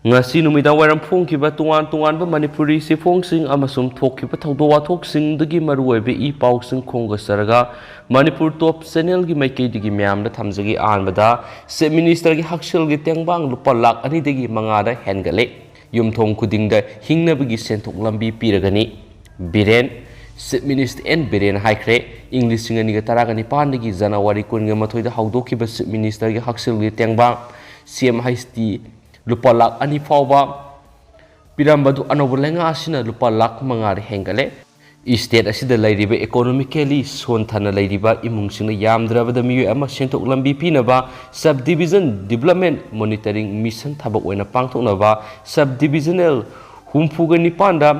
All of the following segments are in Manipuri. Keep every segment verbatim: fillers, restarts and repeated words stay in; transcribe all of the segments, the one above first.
ꯉꯁꯤ ꯅꯨꯃꯤꯗꯥꯡ ꯋꯥꯏꯔꯝ ꯐꯣꯡꯈꯤꯕ ꯇꯣꯉꯥꯟ ꯇꯣꯉꯥꯟꯕ ꯃꯅꯤꯄꯨꯔꯤ ꯆꯦꯐꯣꯡꯁꯤꯡ ꯑꯃꯁꯨꯡ ꯊꯣꯛꯈꯤꯕ ꯊꯧꯗꯣꯛ ꯋꯥꯊꯣꯛꯁꯤꯡꯗꯒꯤ ꯃꯔꯨꯑꯣꯏꯕ ꯏ ꯄꯥꯎꯁꯤꯡ ꯈꯣꯝꯒꯠꯆꯔꯒ, ꯃꯅꯤꯄꯨꯔ ꯇꯣꯞ ꯆꯦꯅꯦꯜꯒꯤ ꯃꯥꯏꯀꯩꯗꯒꯤ ꯃꯌꯥꯝꯗ ꯊꯝꯖꯒꯦ꯫ ꯑꯍꯥꯟꯕꯗ, ꯆꯤꯐ ꯃꯤꯅꯤꯁꯇꯔꯒꯤ ꯍꯛꯁꯦꯜꯒꯤ ꯇꯦꯡꯕꯥꯡ ꯂꯨꯄꯥ ꯂꯥꯈ ꯑꯅꯤꯗꯒꯤ ꯃꯉꯥꯗ ꯍꯦꯟꯒꯠꯂꯦ꯫ ꯌꯨꯝꯊꯣꯡ ꯈꯨꯗꯤꯡꯗ ꯍꯤꯡꯅꯕꯒꯤ ꯁꯦꯟꯊꯣꯛ ꯂꯝꯕꯤ ꯄꯤꯔꯒꯅꯤ꯫ Biren, chief minister N Biren ꯍꯥꯏꯈ꯭ꯔꯦ꯫ ꯏꯪ ꯂꯤꯁꯤꯡ ꯑꯅꯤꯒ ꯇꯔꯥꯒ ꯅꯤꯄꯥꯟꯗꯒꯤ ꯖꯅꯋꯥꯔꯤ ꯀꯨꯟꯒ ꯃꯥꯊꯣꯏꯗ ꯍꯧꯗꯣꯛꯈꯤꯕ ꯆꯤꯐ ꯃꯤꯅꯤꯁꯇꯔꯒꯤ ꯍꯛꯁꯦꯜꯒꯤ ꯇꯦꯡꯕꯥꯡ, ꯁꯤ ꯑꯦꯝ ꯍꯩꯆ ꯇꯤ, ꯂꯨꯄꯥ ꯂꯥꯈ ꯑꯅꯤ ꯐꯥꯎꯕ ꯄꯤꯔꯝꯕꯗꯨ ꯑꯅꯧꯕ ꯂꯩꯉꯥꯛ ꯑꯁꯤꯅ ꯂꯨꯄꯥ ꯂꯥꯈ ꯃꯉꯥꯗ ꯍꯦꯟꯒꯠꯂꯦ꯫ ꯁ꯭ꯇꯦꯠ ꯑꯁꯤꯗ ꯂꯩꯔꯤꯕ ꯏꯀꯣꯅꯣꯃꯤꯀꯦꯂꯤ ꯁꯣꯟꯊꯅ ꯂꯩꯔꯤꯕ ꯏꯃꯨꯡꯁꯤꯡꯅ ꯌꯥꯝꯗ꯭ꯔꯕꯗ ꯃꯤꯑꯣꯏ ꯑꯃ ꯁꯦꯟꯊꯣꯛ ꯂꯝꯕꯤ ꯄꯤꯅꯕ Sub Division Development Monitoring Mission ꯊꯕꯛ ꯑꯣꯏꯅ ꯄꯥꯡꯊꯣꯛꯅꯕ ꯁꯕ ꯗꯤꯕꯤꯖꯅꯦꯜ ꯍꯨꯝꯐꯨꯒ ꯅꯤꯄꯥꯟꯗ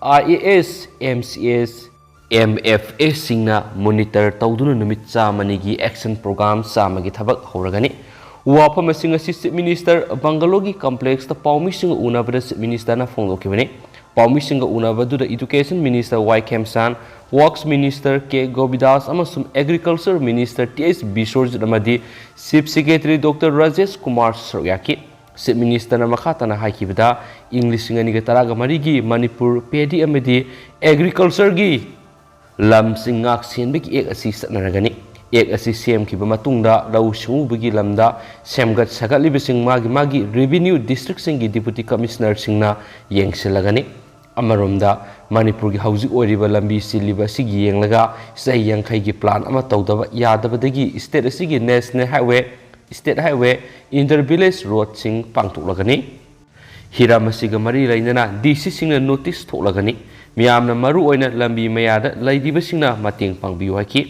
I A S, M C S, M F ꯑꯦꯁꯁꯤꯡꯅ ꯃꯣꯅꯤꯇꯔ ꯇꯧꯗꯨꯅ ꯅꯨꯃꯤꯠ ꯆꯥꯝꯃꯅꯤꯒꯤ ꯑꯦꯛꯁꯟ ꯄ꯭ꯔꯣꯒ꯭ꯔꯥꯝ ꯆꯥꯝꯃꯒꯤ ꯊꯕꯛ ꯍꯧꯔꯒꯅꯤ꯫ ꯋꯥꯐꯝ ꯑꯁꯤꯡ ꯑꯁꯤ ꯆꯤꯐ ꯃꯤꯅꯤꯁꯇꯔ ꯕꯪꯒꯂꯣꯒꯤ ꯀꯝꯄ꯭ꯂꯦꯛꯁꯇ ꯄꯥꯎꯃꯤꯁꯤꯡꯒ ꯎꯅꯕꯗ ꯆꯤꯐ ꯃꯤꯅꯤꯁꯇꯔꯅ ꯐꯣꯡꯗꯣꯛꯈꯤꯕꯅꯤ꯫ ꯄꯥꯎꯃꯤꯁꯤꯡꯒ ꯎꯅꯕꯗꯨꯗ education minister Y Khemchand, works minister K Govindas ꯑꯃꯁꯨꯡ agriculture minister T H Biswajit ꯑꯃꯗꯤ chief secretary doctor Rajesh Kumar ꯁꯔꯨꯛ ꯌꯥꯈꯤ꯫ ꯆꯤꯐ ꯃꯤꯅꯤꯁꯇꯔꯅ ꯃꯈꯥ ꯇꯥꯅ ꯍꯥꯏꯈꯤꯕꯗ, ꯏꯪ ꯂꯤꯁꯤꯡ ꯑꯅꯤꯒ ꯇꯔꯥꯒ ꯃꯔꯤꯒꯤ ꯃꯅꯤꯄꯨꯔ ꯄꯦꯗꯤ ꯑꯃꯗꯤ ꯑꯦꯒ꯭ꯔꯤꯀꯜꯆꯔꯒꯤ ꯂꯝꯁꯤꯡ ꯉꯥꯛ ꯁꯦꯟꯕꯒꯤ ꯑꯦꯛ ꯑꯁꯤ ꯆꯠꯅꯔꯒꯅꯤ꯫ ꯑꯦꯛ ꯑꯁꯤ ꯁꯦꯝꯈꯤꯕ ꯃꯇꯨꯡꯗ ꯂꯧꯎ ꯁꯤꯡꯎꯕꯒꯤ ꯂꯝꯗ ꯁꯦꯝꯒꯠ ꯁꯥꯒꯠꯂꯤꯕꯁꯤꯡ ꯃꯥꯒꯤ ꯃꯥꯒꯤ ꯔꯦꯚꯤꯅ꯭ꯌꯨ ꯗꯤꯁꯇ꯭ꯔꯤꯛꯁꯤꯡꯒꯤ ꯗꯤꯄꯨꯇꯤ ꯀꯃꯤꯁꯅꯔꯁꯤꯡꯅ ꯌꯦꯡꯁꯤꯜꯂꯒꯅꯤ꯫ ꯑꯃꯔꯣꯝꯗ, ꯃꯅꯤꯄꯨꯔꯒꯤ ꯍꯧꯖꯤꯛ ꯑꯣꯏꯔꯤꯕ ꯂꯝꯕꯤ ꯆꯤꯜꯂꯤꯕ ꯑꯁꯤꯒꯤ ꯌꯦꯡꯂꯒ ꯆꯍꯤ ꯌꯥꯡꯈꯩꯒꯤ ꯄ꯭ꯂꯥꯟ ꯑꯃ ꯇꯧꯗꯕ ꯌꯥꯗꯕꯗꯒꯤ ꯁ꯭ꯇꯦꯠ ꯑꯁꯤꯒꯤ national highway, state highway, inter village ꯔꯣꯗꯁꯤꯡ ꯄꯥꯡꯊꯣꯛꯂꯒꯅꯤ꯫ ꯍꯤꯔꯝ ꯑꯁꯤꯒ ꯃꯔꯤ ꯂꯩꯅꯅ ꯗꯤ ꯁꯤꯁꯤꯡꯅ ꯅꯣꯇꯤꯁ ꯊꯣꯛꯂꯒꯅꯤ꯫ ꯃꯤꯌꯥꯝꯅ ꯃꯔꯨ ꯑꯣꯏꯅ ꯂꯝꯕꯤ ꯃꯌꯥꯗ ꯂꯩꯔꯤꯕꯁꯤꯡꯅ ꯃꯇꯦꯡ ꯄꯥꯡꯕꯤꯌꯨ ꯍꯥꯏꯈꯤ꯫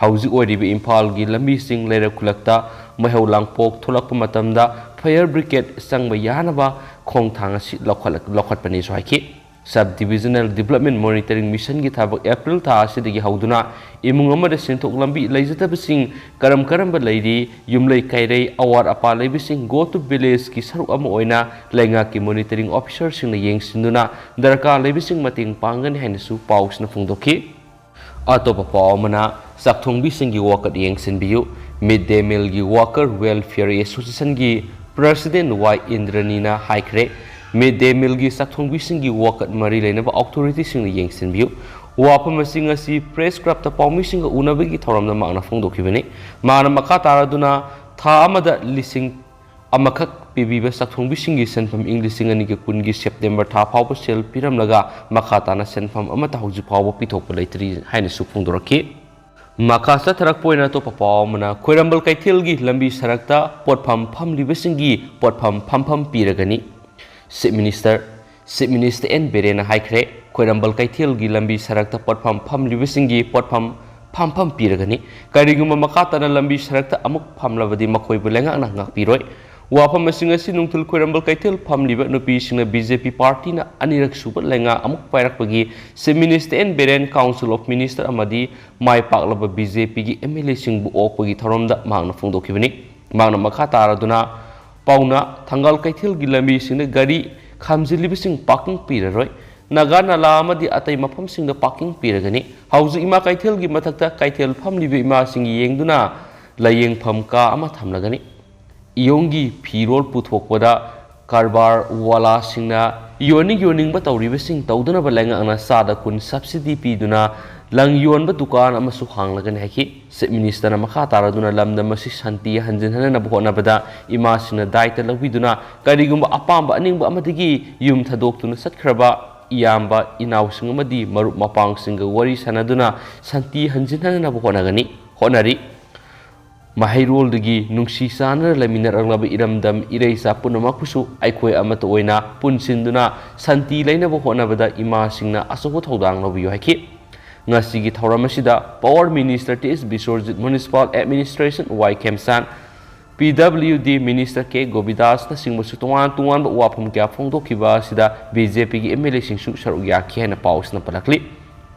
ꯍꯧꯖꯤꯛ ꯑꯣꯏꯔꯤꯕ ꯏꯝꯐꯥꯜꯒꯤ ꯂꯝꯕꯤꯁꯤꯡ ꯂꯩꯔꯛ ꯈꯨꯜꯂꯛꯇ ꯃꯩꯍꯧ ꯂꯥꯡꯄꯣꯛ ꯊꯣꯛꯂꯛꯄ ꯃꯇꯝꯗ ꯐꯥꯌꯔ ꯕ꯭ꯔꯤꯒꯦꯗ ꯆꯪꯕ ꯌꯥꯅꯕ ꯈꯣꯡꯊꯥꯡ ꯑꯁꯤ ꯂꯧꯈꯠꯂ-, ꯂꯧꯈꯠꯄꯅꯤꯁꯨ ꯍꯥꯏꯈꯤ꯫ ꯁꯕ ꯗꯤꯕꯤꯖꯅꯦꯜ ꯗꯤꯕꯦꯂꯞꯃꯦꯟ ꯃꯣꯅꯤꯇꯔꯤꯡ ꯃꯤꯁꯟꯒꯤ ꯊꯕꯛ ꯑꯦꯄ꯭ꯔꯤꯜ ꯊꯥ ꯑꯁꯤꯗꯒꯤ ꯍꯧꯗꯨꯅ ꯏꯃꯨꯡ ꯑꯃꯗ ꯁꯦꯟꯊꯣꯛ ꯂꯝꯕꯤ ꯂꯩꯖꯗꯕꯁꯤꯡ ꯀꯔꯝ ꯀꯔꯝꯕ ꯂꯩꯔꯤ, ꯌꯨꯝꯂꯩ ꯀꯩꯔꯩ, ꯑꯋꯥꯠ ꯑꯄꯥ ꯂꯩꯕꯁꯤꯡ Go to Village ꯀꯤ ꯁꯔꯨꯛ ꯑꯃ ꯑꯣꯏꯅ ꯂꯩꯉꯥꯛꯀꯤ ꯃꯣꯅꯤꯇꯔꯤꯡ ꯑꯣꯐꯤꯁꯔꯁꯤꯡꯅ ꯌꯦꯡꯁꯤꯟꯗꯨꯅ ꯗꯔꯀꯥꯔ ꯂꯩꯕꯁꯤꯡ ꯃꯇꯦꯡ ꯄꯥꯡꯒꯅꯤ ꯍꯥꯏꯅꯁꯨ ꯄꯥꯎꯁꯤꯅ ꯐꯣꯡꯗꯣꯛꯈꯤ꯫ ꯑꯇꯣꯞꯄ ꯄꯥꯎ ꯑꯃꯅ, ꯆꯥꯛꯊꯣꯡꯕꯤꯁꯤꯡꯒꯤ ꯋꯥꯀꯠ ꯌꯦꯡꯁꯤꯟꯕꯤꯌꯨ꯫ ꯃꯤꯗ ꯗꯦ ꯃꯤꯜꯒꯤ ꯋꯥꯀꯔ ꯋꯦꯜꯐꯤꯌꯔ ꯑꯦꯁꯣꯁꯤꯌꯦꯁꯟꯒꯤ President ꯋꯥꯏ ꯏꯟꯗ꯭ꯔꯅꯤꯅ ꯍꯥꯏꯈ꯭ꯔꯦ, ꯃꯤꯗ ꯗꯦ ꯃꯤꯜꯒꯤ ꯆꯥꯛꯊꯣꯡꯕꯤꯁꯤꯡꯒꯤ ꯋꯥꯀꯠ ꯃꯔꯤ ꯂꯩꯅꯕ ꯑꯣꯊꯣꯔꯤꯇꯤꯁꯤꯡꯅ ꯌꯦꯡꯁꯤꯟꯕꯤꯌꯨ꯫ ꯋꯥꯐꯝ ꯑꯁꯤ ꯉꯁꯤ ꯄ꯭ꯔꯦꯁ ꯀ꯭ꯂꯕꯇ ꯄꯥꯎꯃꯤꯁꯤꯡꯒ ꯎꯅꯕꯒꯤ ꯊꯧꯔꯝꯗ ꯃꯍꯥꯛꯅ ꯐꯣꯡꯗꯣꯛꯈꯤꯕꯅꯤ꯫ ꯃꯍꯥꯛꯅ ꯃꯈꯥ ꯇꯥꯔꯗꯨꯅ ꯊꯥ ꯑꯃꯗ ꯂꯤꯁꯤꯡ ꯑꯃꯈꯛ ꯄꯤꯕꯤꯕ ꯆꯥꯛꯊꯣꯡꯕꯤꯁꯤꯡꯒꯤ ꯁꯦꯟꯐꯝ ꯏꯪ ꯂꯤꯁꯤꯡ ꯑꯅꯤꯒ ꯀꯨꯟꯒꯤ ꯁꯦꯞꯇꯦꯝꯕꯔ ꯊꯥ ꯐꯥꯎꯕ ꯁꯦꯜ ꯄꯤꯔꯝꯂꯒ ꯃꯈꯥ ꯇꯥꯅ ꯁꯦꯟꯐꯝ ꯑꯃꯠꯇ ꯍꯧꯖꯤꯛ ꯐꯥꯎꯕ ꯄꯤꯊꯣꯛꯄ ꯂꯩꯇ꯭ꯔꯤ ꯍꯥꯏꯅꯁꯨ ꯐꯣꯡꯗꯣꯔꯛꯈꯤ꯫ ꯃꯈꯥ ꯆꯠꯊꯔꯛꯄ ꯑꯣꯏꯅ ꯑꯇꯣꯞꯄ ꯄꯥꯎ ꯑꯃꯅ, ꯈ꯭ꯋꯥꯏꯔꯝꯕꯟ ꯀꯩꯊꯦꯜꯒꯤ ꯂꯝꯕꯤ ꯁꯔꯛꯇ ꯄꯣꯠꯐꯝ ꯐꯝꯂꯤꯕꯁꯤꯡꯒꯤ ꯄꯣꯠꯐꯝ ꯐꯝꯐꯝ ꯄꯤꯔꯒꯅꯤ꯫ Chief Minister, Chief Minister N ꯕꯤꯔꯦꯟꯅ ꯍꯥꯏꯈ꯭ꯔꯦ, ꯈ꯭ꯋꯥꯏꯔꯝꯕꯟ ꯀꯩꯊꯦꯜꯒꯤ ꯂꯝꯕꯤ ꯁꯔꯛꯇ ꯄꯣꯠꯐꯝ ꯐꯝꯂꯤꯕꯁꯤꯡꯒꯤ ꯄꯣꯠꯐꯝ ꯐꯝꯐꯝ ꯄꯤꯔꯒꯅꯤ꯫ ꯀꯔꯤꯒꯨꯝꯕ ꯃꯈꯥ ꯇꯥꯅ ꯂꯝꯕꯤ ꯁꯔꯛꯇ ꯑꯃꯨꯛ ꯐꯝꯂꯕꯗꯤ ꯃꯈꯣꯏꯕꯨ ꯂꯩꯉꯥꯛꯅ ꯉꯥꯛꯄꯤꯔꯣꯏ꯫ ꯋꯥꯐꯝ ꯑꯁꯤꯡ ꯑꯁꯤ ꯅꯨꯡꯊꯤꯜ ꯈ꯭ꯋꯥꯏꯔꯝꯕꯟ ꯀꯩꯊꯦꯜ ꯐꯝꯂꯤꯕ ꯅꯨꯄꯤꯁꯤꯡꯅ ꯕꯤ ꯖꯦ ꯄꯤ ꯄꯥꯔꯇꯤꯅ ꯑꯅꯤꯔꯛ ꯁꯨꯕ ꯂꯩꯉꯥꯛ ꯑꯃꯨꯛ ꯄꯥꯏꯔꯛꯄꯒꯤ Chief Minister N Biren, Council of Minister ꯑꯃꯗꯤ ꯃꯥꯏ ꯄꯥꯛꯂꯕ ꯕꯤ ꯖꯦ ꯄꯤꯒꯤ ꯑꯦꯝ ꯑꯦꯜ ꯑꯦꯁꯤꯡꯕꯨ ꯑꯣꯛꯄꯒꯤ ꯊꯧꯔꯝꯗ ꯃꯍꯥꯛꯅ ꯐꯣꯡꯗꯣꯛꯈꯤꯕꯅꯤ꯫ ꯃꯍꯥꯛꯅ ꯃꯈꯥ ꯇꯥꯔꯗꯨꯅ ꯄꯥꯎꯅ ꯊꯪꯒꯥꯜ ꯀꯩꯊꯦꯜꯒꯤ ꯂꯝꯕꯤꯁꯤꯡꯗ ꯒꯥꯔꯤ ꯈꯥꯝꯖꯤꯜꯂꯤꯕꯁꯤꯡ ꯄꯥꯔꯀꯤꯡ ꯄꯤꯔꯔꯣꯏ꯫ ꯅꯥꯒꯥ ꯅꯥꯂꯥ ꯑꯃꯗꯤ ꯑꯇꯩ ꯃꯐꯝꯁꯤꯡꯗ ꯄꯥꯔꯀꯤꯡ ꯄꯤꯔꯒꯅꯤ꯫ ꯍꯧꯖꯤꯛ ꯏꯃꯥ ꯀꯩꯊꯦꯜꯒꯤ ꯃꯊꯛꯇ ꯀꯩꯊꯦꯜ ꯐꯝꯂꯤꯕ ꯏꯃꯥꯁꯤꯡ ꯌꯦꯡꯗꯨꯅ ꯂꯥꯏꯌꯦꯡꯐꯝ ꯀꯥ ꯑꯃ ꯊꯝꯂꯒꯅꯤ꯫ ꯏꯌꯣꯡꯒꯤ ꯐꯤꯔꯣꯜ ꯄꯨꯊꯣꯛꯄꯗ ꯀꯔꯕꯥꯔ ꯋꯥꯂꯥꯁꯤꯡꯅ ꯌꯣꯟꯅꯤꯡ ꯌꯣꯟꯅꯤꯡꯕ ꯇꯧꯔꯤꯕꯁꯤꯡ ꯇꯧꯗꯅꯕ ꯂꯩꯉꯥꯛꯅ ꯆꯥꯗ ꯀꯨꯟ subsidy ꯄꯤꯗꯨꯅ ꯂꯪ ꯌꯣꯟꯕ ꯗꯨꯀꯥꯟ ꯑꯃꯁꯨ ꯍꯥꯡꯂꯒꯅꯤ ꯍꯥꯏꯈꯤ꯫ Chief Minister ꯃꯈꯥ ꯇꯥꯔꯗꯨꯅ ꯂꯝꯗꯝ ꯑꯁꯤ ꯁꯥꯟꯇꯤ ꯍꯟꯖꯤꯟꯍꯟꯅꯕ ꯍꯣꯠꯅꯕꯗ ꯏꯃꯥꯁꯤꯡꯅ ꯗꯥꯏꯇ ꯂꯧꯕꯤꯗꯨꯅ ꯀꯔꯤꯒꯨꯝꯕ ꯑꯄꯥꯝꯕ ꯑꯅꯤꯡꯕ ꯑꯃꯗꯒꯤ ꯌꯨꯝ ꯊꯥꯗꯣꯛꯇꯨꯅ ꯆꯠꯈ꯭ꯔꯕ ꯏꯌꯥꯝꯕ ꯏꯅꯥꯎꯁꯤꯡ ꯑꯃꯗꯤ ꯃꯔꯨꯞ ꯃꯄꯥꯡꯁꯤꯡꯒ ꯋꯥꯔꯤ ꯁꯥꯟꯅꯗꯨꯅ ꯁꯥꯟꯇꯤ ꯍꯟꯖꯤꯟꯍꯟꯅꯕ ꯍꯣꯠꯅꯒꯅꯤ, ꯍꯣꯠꯅꯔꯤ꯫ ꯃꯍꯩꯔꯣꯜꯗꯒꯤ ꯅꯨꯡꯁꯤ ꯆꯥꯟꯅꯅ ꯂꯩꯃꯤꯟꯅꯔꯛꯂꯕ ꯏꯔꯝꯗꯝ ꯏꯔꯩꯆꯥ ꯄꯨꯝꯅꯃꯛꯄꯨꯁꯨ ꯑꯩꯈꯣꯏ ꯑꯃꯠꯇ ꯑꯣꯏꯅ ꯄꯨꯟꯁꯤꯟꯗꯨꯅ ꯁꯥꯟꯇꯤ ꯂꯩꯅꯕ ꯍꯣꯠꯅꯕꯗ ꯏꯃꯥꯁꯤꯡꯅ ꯑꯆꯧꯕ ꯊꯧꯗꯥꯡ ꯂꯧꯕꯤꯌꯨ ꯍꯥꯏꯈꯤ꯫ ꯉꯁꯤꯒꯤ ꯊꯧꯔꯝ ꯑꯁꯤꯗ Power Minister T S Biswajit, Municipal Administration Y Khemchand, P W D Minister K ꯒꯣꯕꯤꯗꯥꯁꯅꯆꯤꯡꯕꯁꯨ ꯇꯣꯉꯥꯟ ꯇꯣꯉꯥꯟꯕ ꯋꯥꯐꯝ ꯀꯌꯥ ꯐꯣꯡꯗꯣꯛꯈꯤꯕ ꯑꯁꯤꯗ ꯕꯤ ꯖꯦ ꯄꯤꯒꯤ ꯑꯦꯝ ꯑꯦꯜ ꯑꯦꯁꯤꯡꯁꯨ ꯁꯔꯨꯛ ꯌꯥꯈꯤ ꯍꯥꯏꯅ ꯄꯥꯎꯁꯤꯅ ꯄꯜꯂꯛꯂꯤ꯫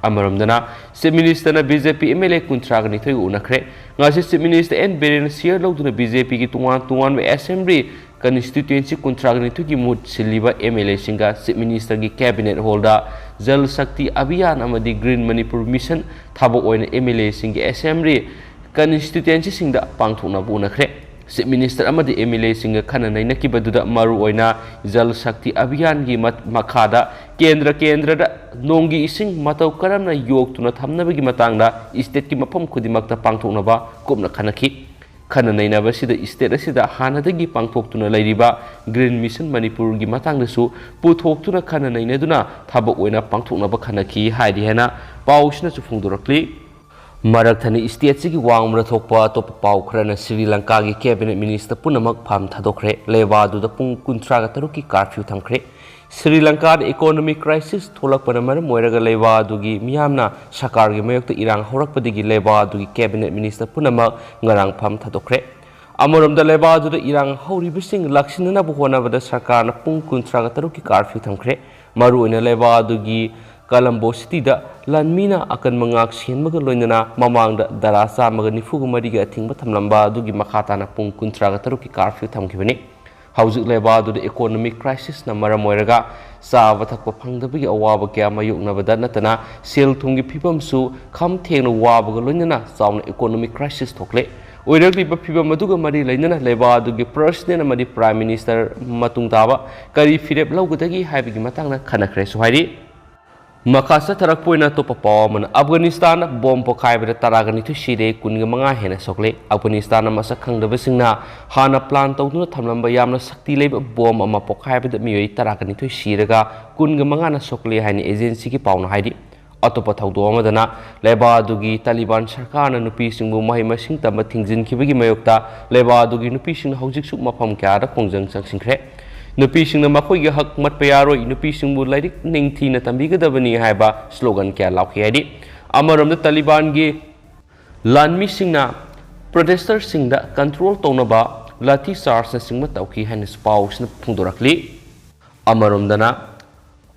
ꯑꯃꯔꯣꯝꯗꯅ, Chief Minister ꯅ B J P M L A ꯀꯨꯟꯊ꯭ꯔꯥꯒ ꯅꯤꯊꯣꯏꯒ ꯎꯅꯈ꯭ꯔꯦ꯫ ꯉꯁꯤ Chief Minister ꯑꯦꯟ ꯕꯤꯔꯦꯟꯅ ꯁꯤꯌꯔ ꯂꯧꯗꯨꯅ ꯕꯤ ꯖꯦ ꯄꯤꯒꯤ ꯇꯣꯉꯥꯟ ꯇꯣꯉꯥꯟꯕ assembly constituency ꯀꯨꯟꯊ꯭ꯔꯥꯒ ꯅꯤꯊꯣꯏꯒꯤ ꯃꯍꯨꯠ ꯁꯤꯜꯂꯤꯕ ꯑꯦꯝ ꯑꯦꯜ ꯑꯦꯁꯤꯡꯒ Chief Minister ꯒꯤ cabinet hall ꯗ Jal Shakti Abhiyan ꯑꯃꯗꯤ Green Manipur Mission ꯊꯕꯛ ꯑꯣꯏꯅ ꯑꯦꯝ ꯑꯦꯜ ꯑꯦꯁꯤꯡꯒꯤ assembly constituency ꯁꯤꯡꯗ ꯄꯥꯡꯊꯣꯛꯅꯕ ꯎꯅꯈ꯭ꯔꯦ꯫ Chief Minister ꯑꯃꯗꯤ M L Aꯁꯤꯡꯒ ꯈꯟꯅ ꯅꯩꯅꯈꯤꯕꯗꯨꯗ ꯃꯔꯨꯑꯣꯏꯅ ꯖꯜ ꯁꯛꯇꯤ ꯑꯚꯤꯌꯥꯟꯒꯤ ꯃ-, ꯃꯈꯥꯗ ꯀꯦꯟꯗ꯭ꯔ ꯀꯦꯟꯗ꯭ꯔꯗ ꯅꯣꯡꯒꯤ ꯏꯁꯤꯡ ꯃꯇꯧ ꯀꯔꯝꯅ ꯌꯣꯛꯇꯨꯅ ꯊꯝꯅꯕꯒꯤ ꯃꯇꯥꯡꯗ stateꯀꯤ ꯃꯐꯝ ꯈꯨꯗꯤꯡꯃꯛꯇ ꯄꯥꯡꯊꯣꯛꯅꯕ ꯀꯨꯞꯅ ꯈꯟꯅꯈꯤ꯫ ꯈꯟꯅ ꯅꯩꯅꯕꯁꯤꯗ state ꯑꯁꯤꯗ ꯍꯥꯟꯅꯗꯒꯤ ꯄꯥꯡꯊꯣꯛꯇꯨꯅ ꯂꯩꯔꯤꯕ Green Mission ꯃꯅꯤꯄꯨꯔꯒꯤ ꯃꯇꯥꯡꯗꯁꯨ ꯄꯨꯊꯣꯛꯇꯨꯅ ꯈꯟꯅ ꯅꯩꯅꯗꯨꯅ ꯊꯕꯛ ꯑꯣꯏꯅ ꯄꯥꯡꯊꯣꯛꯅꯕ ꯈꯟꯅꯈꯤ ꯍꯥꯏꯔꯤ ꯍꯥꯏꯅ ꯄꯥꯎꯁꯤꯅꯁꯨ ꯐꯣꯡꯗꯣꯔꯛꯂꯤ꯫ ꯃꯔꯛ ꯊꯠꯅ stateꯁꯤꯒꯤ ꯋꯥꯡꯃꯗ ꯊꯣꯛꯄ ꯑꯇꯣꯞꯄ ꯄꯥꯎ ꯈꯔꯅ ꯁ꯭ꯔꯤ ꯂꯪꯀꯥꯒꯤ cabinet minister ꯄꯨꯝꯅꯃꯛ ꯐꯝ ꯊꯥꯗꯣꯛꯈ꯭ꯔꯦ꯫ ꯂꯩꯕꯥꯛ ꯑꯗꯨꯗ ꯄꯨꯡ ꯀꯨꯟꯊ꯭ꯔꯥꯒ ꯇꯔꯨꯛꯀꯤ curfew ꯊꯝꯈ꯭ꯔꯦ꯫ ꯁ꯭ꯔꯤ ꯂꯪꯀꯥꯗ economic crisis ꯊꯣꯛꯂꯛꯄꯅ ꯃꯔꯝ ꯑꯣꯏꯔꯒ ꯂꯩꯕꯥꯛ ꯑꯗꯨꯒꯤ ꯃꯤꯌꯥꯝꯅ ꯁꯔꯀꯥꯔꯒꯤ ꯃꯥꯌꯣꯛꯇ ꯏꯔꯥꯡ ꯍꯧꯔꯛꯄꯗꯒꯤ ꯂꯩꯕꯥꯛ ꯑꯗꯨꯒꯤ cabinet minister ꯄꯨꯝꯅꯃꯛ ꯉꯔꯥꯡ ꯐꯝ ꯊꯥꯗꯣꯛꯈ꯭ꯔꯦ꯫ ꯑꯃꯔꯣꯝꯗ ꯂꯩꯕꯥꯛ ꯑꯗꯨꯗ ꯏꯔꯥꯡ ꯍꯧꯔꯤꯕꯁꯤꯡ ꯂꯥꯛꯁꯤꯟꯅꯅꯕ ꯍꯣꯠꯅꯕꯗ ꯁꯔꯀꯥꯔꯅ ꯄꯨꯡ ꯀꯨꯟꯊ꯭ꯔꯥꯒ ꯇꯔꯨꯛꯀꯤ curfew ꯊꯝꯈ꯭ꯔꯦ꯫ ꯃꯔꯨꯑꯣꯏꯅ ꯂꯩꯕꯥꯛ ꯑꯗꯨꯒꯤ ꯀꯂꯝꯕꯣ cityꯗ ꯂꯥꯟꯃꯤꯅ ꯑꯀꯟꯕ ꯉꯥꯛ ꯁꯦꯟꯕꯒ ꯂꯣꯏꯅꯅ ꯃꯃꯥꯡꯗ ꯙꯔꯥ ꯆꯥꯝꯃꯒ ꯅꯤꯐꯨꯒ ꯃꯔꯤꯒꯤ ꯑꯊꯤꯡꯕ ꯊꯝꯂꯝꯕ ꯑꯗꯨꯒꯤ ꯃꯈꯥ ꯇꯥꯅ ꯄꯨꯡ ꯀꯨꯟꯊ꯭ꯔꯥꯒ ꯇꯔꯨꯛꯀꯤ curfew ꯊꯝꯈꯤꯕꯅꯤ꯫ ꯍꯧꯖꯤꯛ ꯂꯩꯕꯥꯛ ꯑꯗꯨꯗ economic crisisꯅ ꯃꯔꯝ ꯑꯣꯏꯔꯒ ꯆꯥꯕ ꯊꯛꯄ ꯐꯪꯗꯕꯒꯤ ꯑꯋꯥꯕ ꯀꯌꯥ ꯃꯥꯌꯣꯛꯅꯕꯗ ꯅꯠꯇꯅ ꯁꯦꯜ ꯊꯨꯝꯒꯤ ꯐꯤꯕꯝꯁꯨ ꯈꯝ ꯊꯦꯡꯅ ꯋꯥꯕꯒ ꯂꯣꯏꯅꯅ ꯆꯥꯎꯅ economic crisis ꯊꯣꯛꯂꯦ꯫ ꯑꯣꯏꯔꯛꯂꯤꯕ ꯐꯤꯕꯝ ꯑꯗꯨꯒ ꯃꯔꯤ ꯂꯩꯅꯅ ꯂꯩꯕꯥꯛ ꯑꯗꯨꯒꯤ president ꯑꯃꯗꯤ prime minister ꯃꯇꯨꯡ ꯇꯥꯕ ꯀꯔꯤ ꯐꯤꯔꯦꯞ ꯂꯧꯒꯗꯒꯦ ꯍꯥꯏꯕꯒꯤ ꯃꯇꯥꯡꯗ ꯈꯟꯅꯈ꯭ꯔꯦꯁꯨ ꯍꯥꯏꯔꯤ꯫ ꯃꯈꯥ ꯆꯠꯊꯔꯛꯄ ꯑꯣꯏꯅ ꯑꯇꯣꯞꯄ ꯄꯥꯎ ꯑꯃꯅ, ꯑꯐꯒꯥꯅꯤꯁꯇꯥꯟꯗ bomb ꯄꯣꯈꯥꯏꯕꯗ ꯇꯔꯥꯒ ꯅꯤꯊꯣꯏ ꯁꯤꯔꯦ, ꯀꯨꯟꯒ ꯃꯉꯥ ꯍꯦꯟꯅ ꯁꯣꯛꯂꯦ꯫ ꯑꯐꯒꯥꯅꯤꯁꯇꯥꯟꯗ ꯃꯁꯛ ꯈꯪꯗꯕꯁꯤꯡꯅ ꯍꯥꯟꯅ plan ꯇꯧꯗꯨꯅ ꯊꯝꯂꯝꯕ ꯌꯥꯝꯅ ꯁꯛꯇꯤ ꯂꯩꯕ bomb ꯑꯃ ꯄꯣꯈꯥꯏꯕꯗ ꯃꯤꯑꯣꯏ ꯇꯔꯥꯒ ꯅꯤꯊꯣꯏ ꯁꯤꯔꯒ ꯀꯨꯟꯒ ꯃꯉꯥꯅ ꯁꯣꯛꯂꯦ ꯍꯥꯏꯅ agencyꯒꯤ ꯄꯥꯎꯅ ꯍꯥꯏꯔꯤ꯫ ꯑꯇꯣꯞꯄ ꯊꯧꯗꯣꯛ ꯑꯃꯗꯅ, ꯂꯩꯕꯥꯛ ꯑꯗꯨꯒꯤ ꯇꯥꯂꯤꯕꯥꯟ ꯁꯔꯀꯥꯔꯅ ꯅꯨꯄꯤꯁꯤꯡꯕꯨ ꯃꯍꯩ ꯃꯁꯤꯡ ꯇꯝꯕ ꯊꯤꯡꯖꯤꯟꯈꯤꯕꯒꯤ ꯃꯥꯌꯣꯛꯇ ꯂꯩꯕꯥꯛ ꯑꯗꯨꯒꯤ ꯅꯨꯄꯤꯁꯤꯡꯅ ꯍꯧꯖꯤꯛꯁꯨ ꯃꯐꯝ ꯀꯌꯥꯗ ꯈꯣꯡꯖꯪ ꯆꯪꯁꯤꯟꯈ꯭ꯔꯦ꯫ ꯅꯨꯄꯤꯁꯤꯡꯅ ꯃꯈꯣꯏꯒꯤ ꯍꯛ ꯃꯠꯄ ꯌꯥꯔꯣꯏ, ꯅꯨꯄꯤꯁꯤꯡꯕꯨ ꯂꯥꯏꯔꯤꯛ ꯅꯤꯡꯊꯤꯅ ꯇꯝꯕꯤꯒꯗꯕꯅꯤ ꯍꯥꯏꯕ slogan ꯀꯌꯥ ꯂꯥꯎꯈꯤ ꯍꯥꯏꯔꯤ꯫ ꯑꯃꯔꯣꯝꯗ ꯇꯥꯂꯤꯕꯥꯟꯒꯤ ꯂꯥꯟꯃꯤꯁꯤꯡꯅ protesters ꯁꯤꯡꯗ control ꯇꯧꯅꯕ ꯂꯥꯊꯤ chargeꯅꯆꯤꯡꯕ ꯇꯧꯈꯤ ꯍꯥꯏꯅꯁꯨ ꯄꯥꯎꯁꯤꯅ ꯐꯣꯡꯗꯣꯔꯛꯂꯤ꯫ ꯑꯃꯔꯣꯝꯗꯅ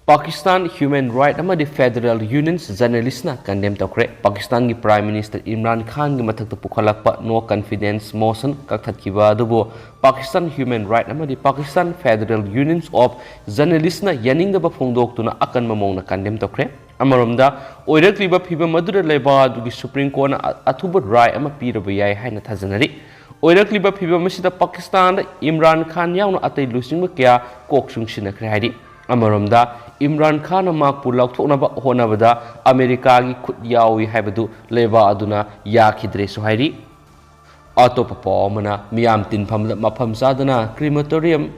ꯄꯥꯀꯤꯁꯇꯥꯟ human right ꯑꯃꯗꯤ federal unions journalistꯅ condemn ꯇꯧꯈ꯭ꯔꯦ꯫ ꯄꯥꯀꯤꯁꯇꯥꯟꯒꯤ Prime Minister ꯏꯝꯔꯥꯟ ꯈꯥꯟꯒꯤ ꯃꯊꯛꯇ ꯄꯨꯈꯠꯂꯛꯄ no confidence motion ꯀꯛꯊꯠꯈꯤꯕ ꯑꯗꯨꯕꯨ ꯄꯥꯀꯤꯁꯇꯥꯟ human right ꯑꯃꯗꯤ ꯄꯥꯀꯤꯁꯇꯥꯟ federal unions of journalistꯅ ꯌꯥꯅꯤꯡꯗꯕ ꯐꯣꯡꯗꯣꯛꯇꯨꯅ ꯑꯀꯟꯕ ꯃꯑꯣꯡꯗ condemn ꯇꯧꯈ꯭ꯔꯦ꯫ ꯑꯃꯔꯣꯝꯗ ꯑꯣꯏꯔꯛꯂꯤꯕ ꯐꯤꯕꯝ ꯑꯗꯨꯗ ꯂꯩꯕꯥꯛ ꯑꯗꯨꯒꯤ Supreme Courtꯅ ꯑ-, ꯑꯊꯨꯕ ꯔꯥꯏ ꯑꯃ ꯄꯤꯔꯕ ꯌꯥꯏ ꯍꯥꯏꯅ ꯊꯥꯖꯅꯔꯤ꯫ ꯑꯣꯏꯔꯛꯂꯤꯕ ꯐꯤꯕꯝ ꯑꯁꯤꯗ ꯄꯥꯀꯤꯁꯇꯥꯟꯗ ꯏꯝꯔꯥꯟ ꯈꯥꯟ ꯌꯥꯎꯅ ꯑꯇꯩ ꯂꯨꯆꯤꯡꯕ ꯀꯌꯥ ꯀꯣꯛ ꯆꯨꯡꯁꯤꯟꯅꯈ꯭ꯔꯦ ꯍꯥꯏꯔꯤ꯫ ꯑꯃꯔꯣꯝꯗ, ꯏꯝꯔꯥꯟ ꯈꯥꯟꯅ ꯃꯍꯥꯛꯄꯨ ꯂꯧꯊꯣꯛꯅꯕ ꯍꯣꯠꯅꯕꯗ ꯑꯃꯦꯔꯤꯀꯥꯒꯤ ꯈꯨꯠ ꯌꯥꯎꯏ ꯍꯥꯏꯕꯗꯨ ꯂꯩꯕꯥꯛ ꯑꯗꯨꯅ ꯌꯥꯈꯤꯗ꯭ꯔꯦꯁꯨ ꯍꯥꯏꯔꯤ꯫ ꯑꯇꯣꯞꯄ ꯄꯥꯎ ꯑꯃꯅ, ꯃꯤꯌꯥꯝ ꯇꯤꯟꯐꯝꯗ ꯃꯐꯝ ꯆꯥꯗꯅ crematorium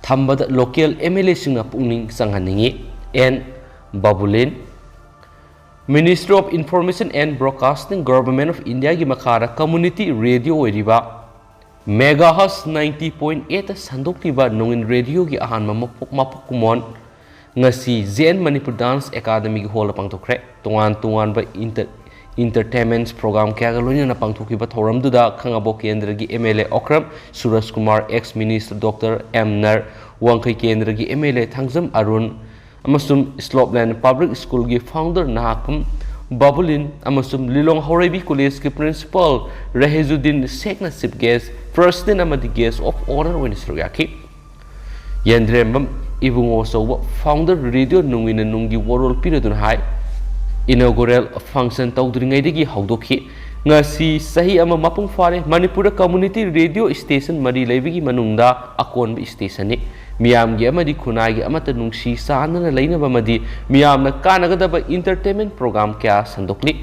ꯊꯝꯕꯗ local M L A ꯁꯤꯡꯅ ꯄꯨꯛꯅꯤꯡ ꯆꯪꯍꯟꯅꯤꯡꯏ꯫ And ꯕꯕꯨꯂꯤꯟ꯫ Ministry of Information and Broadcasting, Government of India ꯒꯤ ꯃꯈꯥꯗ community radio ꯑꯣꯏꯔꯤꯕ megahertz ninety point eight ꯁꯟꯗꯣꯛꯂꯤꯕ ꯅꯣꯡꯏꯟ ꯔꯦꯗꯤꯑꯣꯒꯤ ꯑꯍꯥꯟꯕ ꯃꯄꯣꯛ, ꯃꯄꯣꯛ ꯀꯨꯝꯑꯣꯟ ꯉꯁꯤ ꯖꯦꯟ ꯃꯅꯤꯄꯨꯔ ꯗꯥꯟꯁ ꯑꯦꯀꯥꯗꯃꯤꯒꯤ ꯍꯣꯜꯗ ꯄꯥꯡꯊꯣꯛꯈ꯭ꯔꯦ꯫ ꯇꯣꯉꯥꯟ ꯇꯣꯉꯥꯟꯕ inter-, entertainment program ꯀꯌꯥꯒ ꯂꯣꯏꯅꯅ ꯄꯥꯡꯊꯣꯛꯈꯤꯕ ꯊꯧꯔꯝꯗꯨꯗ ꯈꯥꯉꯕꯣꯛ ꯀꯦꯟꯗ꯭ꯔꯒꯤ M L A Okram Surja Kumar, ex minister Doctor M Nara, Wangkhei ꯀꯦꯟꯗ꯭ꯔꯒꯤ M L A Thangjam Arun, ꯑꯃꯁꯨꯡ ꯁ꯭ꯂꯣꯞꯂꯦꯟ ꯄꯕ꯭ꯂꯤꯛ ꯁ꯭ꯀꯨꯜꯒꯤ founder ꯅꯍꯥꯛꯄꯝ ꯕꯥꯕꯨꯂꯤꯟ ꯑꯃꯁꯨꯡ ꯂꯤꯂꯣꯡ ꯍꯧꯔꯩꯕꯤ ꯀꯣꯂꯦꯖꯀꯤ principal ꯔꯍꯦꯖꯨꯗꯤꯟ ꯁꯦꯈꯅ chief guest, president ꯑꯃꯗꯤ guest of honour ꯑꯣꯏꯅ ꯁꯔꯨꯛ ꯌꯥꯈꯤ꯫ ꯌꯦꯟꯗ꯭ꯔꯦꯝꯕꯝ ꯏꯕꯨꯡꯉꯣ ꯑꯆꯧꯕ, founder ꯔꯦꯗꯤꯑꯣ ꯅꯨꯡꯒꯤꯅ ꯅꯨꯡꯒꯤ ꯋꯥꯔꯣꯜ ꯄꯤꯔꯗꯨꯅ ꯍꯥꯏ, inaugural function ꯇꯧꯗ꯭ꯔꯤꯉꯩꯗꯒꯤ ꯍꯧꯗꯣꯛꯈꯤ꯫ ꯉꯁꯤ ꯆꯍꯤ ꯑꯃ ꯃꯄꯨꯡ ꯐꯥꯔꯦ꯫ ꯃꯅꯤꯄꯨꯔꯗ community radio station ꯃꯔꯤ ꯂꯩꯕꯒꯤ ꯃꯅꯨꯡꯗ ꯑꯀꯣꯟꯕ stationꯅꯤ꯫ ꯃꯤꯌꯥꯝꯒꯤ ꯑꯃꯗꯤ ꯈꯨꯟꯅꯥꯏꯒꯤ ꯑꯃꯠꯇ ꯅꯨꯡꯁꯤ ꯆꯥꯟꯅꯅ ꯂꯩꯅꯕ ꯑꯃꯗꯤ ꯃꯤꯌꯥꯝꯅ ꯀꯥꯟꯅꯒꯗꯕ entertainment program ꯀꯌꯥ ꯁꯟꯗꯣꯛꯂꯤ꯫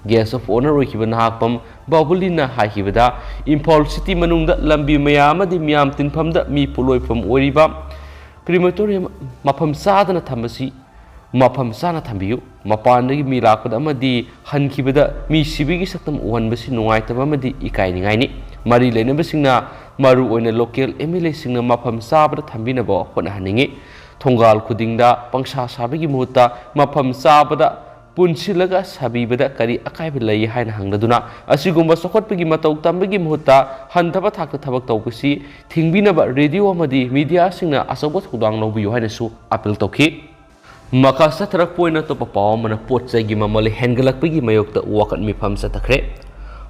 Guest of honour ꯑꯣꯏꯈꯤꯕ ꯅꯍꯥꯛꯄꯝ ꯕꯥꯕꯨꯂꯤꯅ ꯍꯥꯏꯈꯤꯕꯗ, ꯏꯝꯐꯥꯜ city ꯃꯅꯨꯡꯗ ꯂꯝꯕꯤ ꯃꯌꯥ ꯑꯃꯗꯤ ꯃꯤꯌꯥꯝ ꯇꯤꯟꯐꯝꯗ ꯃꯤ ꯄꯣꯠꯂꯣꯏꯐꯝ ꯑꯣꯏꯔꯤꯕ crematorium ꯃꯐꯝ ꯆꯥꯗꯅ ꯊꯝꯕꯁꯤ ꯃꯐꯝ ꯆꯥꯅ ꯊꯝꯕꯤꯌꯨ꯫ ꯃꯄꯥꯟꯗꯒꯤ ꯃꯤ ꯂꯥꯛꯄꯗ ꯑꯃꯗꯤ ꯍꯟꯈꯤꯕꯗ ꯃꯤ ꯁꯤꯕꯒꯤ ꯁꯛꯇꯝ ꯎꯍꯟꯕꯁꯤ ꯅꯨꯡꯉꯥꯏꯇꯕ ꯑꯃꯗꯤ ꯏꯀꯥꯏꯅꯤꯡꯉꯥꯏꯅꯤ꯫ ꯃꯔꯤ ꯂꯩꯅꯕꯁꯤꯡꯅ ꯃꯔꯨ ꯑꯣꯏꯅ local M L Aꯁꯤꯡꯅ ꯃꯐꯝ ꯆꯥꯕꯗ ꯊꯝꯕꯤꯅꯕ ꯍꯣꯠꯅꯍꯟꯅꯤꯡꯏ꯫ ꯊꯣꯡꯒꯥꯜ ꯈꯨꯗꯤꯡꯗ ꯄꯪꯁꯥ ꯁꯥꯕꯒꯤ ꯃꯍꯨꯠꯇ ꯃꯐꯝ ꯆꯥꯕꯗ ꯄꯨꯟꯁꯤꯜꯂꯒ ꯁꯥꯕꯤꯕꯗ ꯀꯔꯤ ꯑꯀꯥꯏꯕ ꯂꯩ ꯍꯥꯏꯅ ꯍꯪꯂꯗꯨꯅ, ꯑꯁꯤꯒꯨꯝꯕ ꯆꯥꯎꯈꯠꯄꯒꯤ ꯃꯇꯧ ꯇꯝꯕꯒꯤ ꯃꯍꯨꯠꯇ ꯍꯟꯊꯕ ꯊꯥꯛꯇ ꯊꯕꯛ ꯇꯧꯕꯁꯤ ꯊꯤꯡꯕꯤꯅꯕ ꯔꯦꯗꯤꯑꯣ ꯑꯃꯗꯤ ꯃꯤꯗꯤꯌꯥꯁꯤꯡꯅ ꯑꯆꯧꯕ ꯊꯧꯗꯥꯡ ꯂꯧꯕꯤꯌꯨ ꯍꯥꯏꯅꯁꯨ appeal ꯇꯧꯈꯤ꯫ ꯃꯈꯥ ꯆꯠꯊꯔꯛꯄ ꯑꯣꯏꯅ ꯑꯇꯣꯞꯄ ꯄꯥꯎ ꯑꯃꯅ, ꯄꯣꯠ ꯆꯩꯒꯤ ꯃꯃꯜ ꯍꯦꯟꯒꯠꯂꯛꯄꯒꯤ ꯃꯥꯌꯣꯛꯇ ꯋꯥꯀꯠ ꯃꯤꯐꯝ ꯆꯠꯊꯈ꯭ꯔꯦ꯫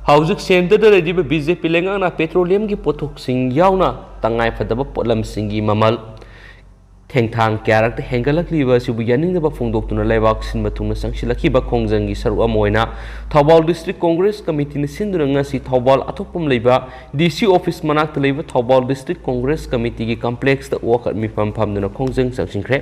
ꯍꯧꯖꯤꯛ centreꯗ ꯂꯩꯔꯤꯕ B J P ꯂꯩꯉꯥꯛꯅ petroleumꯒꯤ ꯄꯣꯠꯊꯣꯛꯁꯤꯡ ꯌꯥꯎꯅ ꯇꯉꯥꯏꯐꯗꯕ ꯄꯣꯠꯂꯝꯁꯤꯡꯒꯤ ꯃꯃꯜ ꯊꯦꯡꯊꯥꯡ ꯀꯌꯥꯔꯛꯇ ꯍꯦꯟꯒꯠꯂꯛꯂꯤꯕ ꯑꯁꯤꯕꯨ ꯌꯥꯅꯤꯡꯗꯕ ꯐꯣꯡꯗꯣꯛꯇꯨꯅ ꯂꯩꯕꯥꯛ ꯁꯤꯟꯕ ꯊꯨꯡꯅ ꯆꯪꯁꯤꯜꯂꯛꯈꯤꯕ ꯈꯣꯡꯖꯪꯒꯤ ꯁꯔꯨꯛ ꯑꯃ ꯑꯣꯏꯅ ꯊꯧꯕꯥꯜ ꯗꯤꯁꯇ꯭ꯔꯤꯛ ꯀꯣꯡꯒ꯭ꯔꯦꯁ ꯀꯃꯤꯇꯤꯅ ꯁꯤꯟꯗꯨꯅ ꯉꯁꯤ ꯊꯧꯕꯥꯜ ꯑꯊꯣꯛꯄꯝ ꯂꯩꯕ ꯗꯤ ꯁꯤ ꯑꯣꯐꯤꯁ ꯃꯅꯥꯛꯇ ꯂꯩꯕ ꯊꯧꯕꯥꯜ ꯗꯤꯁꯇ꯭ꯔꯤꯛ ꯀꯣꯡꯒ꯭ꯔꯦꯁ ꯀꯃꯤꯇꯤꯒꯤ ꯀꯝꯄ꯭ꯂꯦꯛꯁꯇ ꯋꯥꯀꯠ ꯃꯤꯐꯝ ꯐꯝꯗꯨꯅ ꯈꯣꯡꯖꯪ ꯆꯪꯁꯤꯟꯈ꯭ꯔꯦ꯫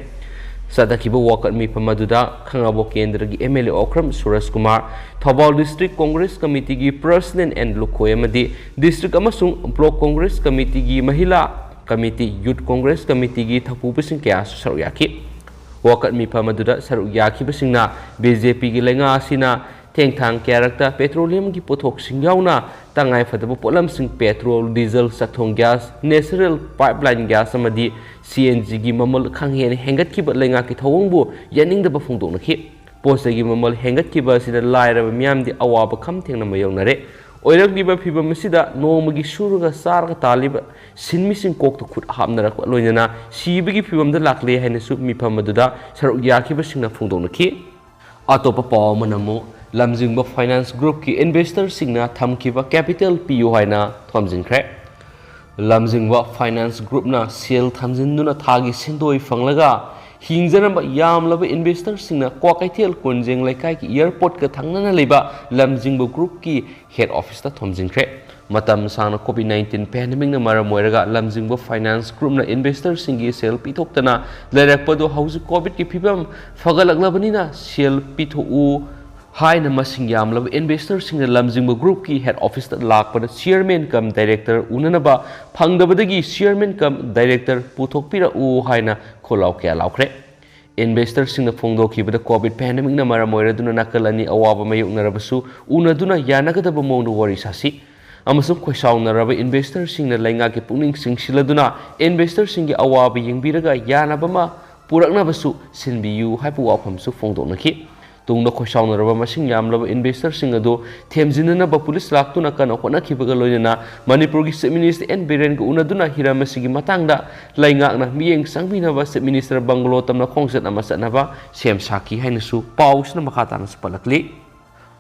ꯆꯠꯊꯈꯤꯕ ꯋꯥꯀꯠ ꯃꯤꯐꯝ ꯑꯗꯨꯗ ꯈꯥꯉꯕꯣꯛ ꯀꯦꯟꯗ꯭ꯔꯒꯤ M L A Okram Surja Kumar, Thoubal district Congress ꯀꯃꯤꯇꯤꯒꯤ ꯄ꯭ꯔꯁꯤꯗꯦꯟ ꯑꯦꯟ ꯂꯨꯈꯣꯏ ꯑꯃꯗꯤ ꯗꯤꯁꯇ꯭ꯔꯤꯛ ꯑꯃꯁꯨꯡ ꯕ꯭ꯂꯣꯛ ꯀꯣꯡꯒ꯭ꯔꯦꯁ ꯀꯃꯤꯇꯤꯒꯤ ꯃꯍꯤꯂꯥ ꯀꯃꯤꯇꯤ, ꯌꯨꯠ ꯀꯣꯡꯒ꯭ꯔꯦꯁ ꯀꯃꯤꯇꯤꯒꯤ ꯊꯧꯄꯨꯕꯁꯤꯡ ꯀꯌꯥꯁꯨ ꯁꯔꯨꯛ ꯌꯥꯈꯤ꯫ ꯋꯥꯀꯠ ꯃꯤꯐꯝ ꯑꯗꯨꯗ ꯁꯔꯨꯛ ꯌꯥꯈꯤꯕꯁꯤꯡꯅ ꯕꯤ ꯖꯦ ꯄꯤꯒꯤ ꯂꯩꯉꯥꯛ ꯑꯁꯤꯅ ꯊꯦꯡꯊꯥꯡ ꯀꯌꯥꯔꯛꯇ ꯄꯦꯇ꯭ꯔꯣꯂꯤꯌꯝꯒꯤ ꯄꯣꯠꯊꯣꯛꯁꯤꯡ ꯌꯥꯎꯅ ꯇꯉꯥꯏꯐꯗꯕ ꯄꯣꯠꯂꯝꯁꯤꯡ, ꯄꯦꯇ꯭ꯔꯣꯜ, ꯗꯤꯖꯜ, ꯆꯥꯛꯊꯣꯡ ꯒ꯭ꯌꯥꯁ, ꯅꯦꯆꯔꯦꯜ ꯄꯥꯏꯞꯂꯥꯏꯟ ꯒ꯭ꯌꯥꯁ ꯑꯃꯗꯤ ꯁꯤ ꯑꯦꯟ ꯖꯤꯒꯤ ꯃꯃꯜ ꯈꯪꯍꯦꯟ ꯍꯦꯟꯒꯠꯈꯤꯕ ꯂꯩꯉꯥꯛꯀꯤ ꯊꯧꯑꯣꯡꯕꯨ ꯌꯥꯅꯤꯡꯗꯕ ꯐꯣꯡꯗꯣꯛꯅꯈꯤ꯫ ꯄꯣꯠ ꯆꯩꯒꯤ ꯃꯃꯜ ꯍꯦꯟꯒꯠꯈꯤꯕ ꯑꯁꯤꯅ ꯂꯥꯏꯔꯕ ꯃꯤꯌꯥꯝꯗꯤ ꯑꯋꯥꯕ ꯈꯝ ꯊꯦꯡꯅ ꯃꯥꯌꯣꯛꯅꯔꯦ꯫ ꯑꯣꯏꯔꯛꯂꯤꯕ ꯐꯤꯚꯝ ꯑꯁꯤꯗ ꯅꯣꯡꯃꯒꯤ ꯁꯨꯔꯒ ꯆꯥꯔꯒ ꯇꯥꯜꯂꯤꯕ ꯁꯤꯟꯃꯤꯁꯤꯡ ꯀꯣꯛꯇ ꯈꯨꯠ ꯍꯥꯞꯅꯔꯛꯄ ꯂꯣꯏꯅꯅ ꯁꯤꯕꯒꯤ ꯐꯤꯚꯝꯗ ꯂꯥꯛꯂꯦ ꯍꯥꯏꯅꯁꯨ ꯃꯤꯐꯝ ꯑꯗꯨꯗ ꯁꯔꯨꯛ ꯌꯥꯈꯤꯕꯁꯤꯡꯅ ꯐꯣꯡꯗꯣꯛꯅꯈꯤ꯫ ꯑꯇꯣꯞꯄ ꯄꯥꯎ ꯑꯃꯅ ꯑꯃꯨꯛ ꯂꯝꯖꯤꯡꯕ ꯐꯥꯏꯅꯥꯟꯁ ꯒ꯭ꯔꯨꯞꯀꯤ ꯏꯟꯚꯦꯁꯇꯔꯁꯤꯡꯅ ꯊꯝꯈꯤꯕ ꯀꯦꯄꯤꯇꯦꯜ ꯄꯤꯌꯨ ꯍꯥꯏꯅ ꯊꯝꯖꯤꯟꯈ꯭ꯔꯦ꯫ ꯂꯝꯖꯤꯡꯕ ꯐꯥꯏꯅꯥꯟꯁ ꯒ꯭ꯔꯨꯞꯅ ꯁꯦꯜ ꯊꯝꯖꯤꯟꯗꯨꯅ ꯊꯥꯒꯤ ꯁꯦꯟꯗꯣꯏ ꯐꯪꯂꯒ ꯍꯤꯡꯖꯅꯕ ꯌꯥꯝꯂꯕ ꯏꯟꯚꯦꯁꯇꯔꯁꯤꯡꯅ ꯀ꯭ꯋꯥꯀꯩꯊꯦꯜ ꯀꯣꯟꯖꯦꯡ ꯂꯩꯀꯥꯏꯒꯤ ꯑꯦꯌꯔꯄꯣꯔꯠꯀ ꯊꯪꯅꯅ ꯂꯩꯕ ꯂꯝꯖꯤꯡꯕ ꯒ꯭ꯔꯨꯞꯀꯤ ꯍꯦꯗ ꯑꯣꯐꯤꯁꯇ ꯊꯣꯝꯖꯤꯟꯈ꯭ꯔꯦ꯫ ꯃꯇꯝ ꯁꯥꯡꯅ ꯀꯣꯚꯤꯗ ꯅꯥꯏꯟꯇꯤꯟ ꯄꯦꯟꯗꯦꯃꯤꯛꯅ ꯃꯔꯝ ꯑꯣꯏꯔꯒ ꯂꯝꯖꯤꯡꯕ ꯐꯥꯏꯅꯥꯟꯁ ꯒ꯭ꯔꯨꯞꯅ ꯏꯟꯚꯦꯁꯇꯔꯁꯤꯡꯒꯤ ꯁꯦꯜ ꯄꯤꯊꯣꯛꯇꯅ ꯂꯩꯔꯛꯄꯗꯨ ꯍꯧꯖꯤꯛ ꯀꯣꯚꯤꯗꯀꯤ ꯐꯤꯕꯝ ꯐꯒꯠꯂꯛꯂꯕꯅꯤꯅ ꯁꯦꯜ ꯄꯤꯊꯣꯛꯎ ꯍꯥꯏꯅ ꯃꯁꯤꯡ ꯌꯥꯝꯂꯕ ꯏꯟꯚꯦꯁꯇꯔꯁꯤꯡꯅ ꯂꯝꯖꯤꯡꯕ ꯒ꯭ꯔꯨꯞꯀꯤ ꯍꯦꯗ ꯑꯣꯐꯤꯁꯇ ꯂꯥꯛꯄꯗ ꯆꯤꯌꯔꯃꯦꯟ ꯀꯝ ꯗꯥꯏꯔꯦꯛꯇꯔ ꯎꯅꯅꯕ ꯐꯪꯗꯕꯗꯒꯤ ꯆꯤꯌꯔꯃꯦꯟ ꯀꯝ ꯗꯥꯏꯔꯦꯛꯇꯔ ꯄꯨꯊꯣꯛꯄꯤꯔꯛꯎ ꯍꯥꯏꯅ ꯈꯣꯜꯂꯥꯎ ꯀꯌꯥ ꯂꯥꯎꯈ꯭ꯔꯦ꯫ ꯏꯟꯚꯦꯁꯇꯔꯁꯤꯡꯅ ꯐꯣꯡꯗꯣꯛꯈꯤꯕꯗ ꯀꯣꯚꯤꯗ ꯄꯦꯟꯗꯦꯃꯤꯛꯅ ꯃꯔꯝ ꯑꯣꯏꯔꯗꯨꯅ ꯅꯥꯀꯜ ꯑꯅꯤ ꯑꯋꯥꯕ ꯃꯥꯌꯣꯛꯅꯔꯕꯁꯨ ꯎꯅꯗꯨꯅ ꯌꯥꯅꯒꯗꯕ ꯃꯑꯣꯡꯗ ꯋꯥꯔꯤ ꯁꯥꯁꯤ ꯑꯃꯁꯨꯡ ꯈꯣꯏꯁꯥꯎꯅꯔꯕ ꯏꯟꯚꯦꯁꯇꯔꯁꯤꯡꯅ ꯂꯩꯉꯥꯛꯀꯤ ꯄꯨꯛꯅꯤꯡ ꯆꯤꯡꯁꯤꯜꯂꯗꯨꯅ ꯏꯟꯚꯦꯁꯇꯔꯁꯤꯡꯒꯤ ꯑꯋꯥꯕ ꯌꯦꯡꯕꯤꯔꯒ ꯌꯥꯅꯕ ꯑꯃ ꯄꯨꯔꯛꯅꯕꯁꯨ ꯁꯤꯟꯕꯤꯌꯨ ꯍꯥꯏꯕ ꯋꯥꯐꯝꯁꯨ ꯐꯣꯡꯗꯣꯛꯅꯈꯤ꯫ ꯇꯨꯡꯗ ꯈꯣꯏꯁꯥꯎꯅꯔꯕ ꯃꯁꯤꯡ ꯌꯥꯝꯂꯕ ꯏꯟꯚꯦꯁꯇꯔꯁꯤꯡ ꯑꯗꯨ ꯊꯦꯝꯖꯤꯟꯅꯅꯕ ꯄꯨꯂꯤꯁ ꯂꯥꯛꯇꯨꯅ ꯀꯟꯅ ꯍꯣꯠꯅꯈꯤꯕꯒ ꯂꯣꯏꯅꯅ ꯃꯅꯤꯄꯨꯔꯒꯤ ꯆꯤꯐ ꯃꯤꯅꯤꯁꯇꯔ ꯑꯦꯟ ꯕꯤꯔꯦꯟꯒ ꯎꯅꯗꯨꯅ ꯍꯤꯔꯝ ꯑꯁꯤꯒꯤ ꯃꯇꯥꯡꯗ ꯂꯩꯉꯥꯛꯅ ꯃꯤꯠꯌꯦꯡ ꯆꯪꯕꯤꯅꯕ ꯆꯤꯐ ꯃꯤꯅꯤꯁꯇꯔ ꯕꯪꯒꯂꯣ ꯇꯝꯅ ꯈꯣꯡꯆꯠ ꯑꯃ ꯆꯠꯅꯕ ꯁꯦꯝ ꯁꯥꯈꯤ ꯍꯥꯏꯅꯁꯨ ꯄꯥꯎꯁꯤꯅ ꯃꯈꯥ ꯇꯥꯅꯁꯨ ꯄꯜꯂꯛꯂꯤ꯫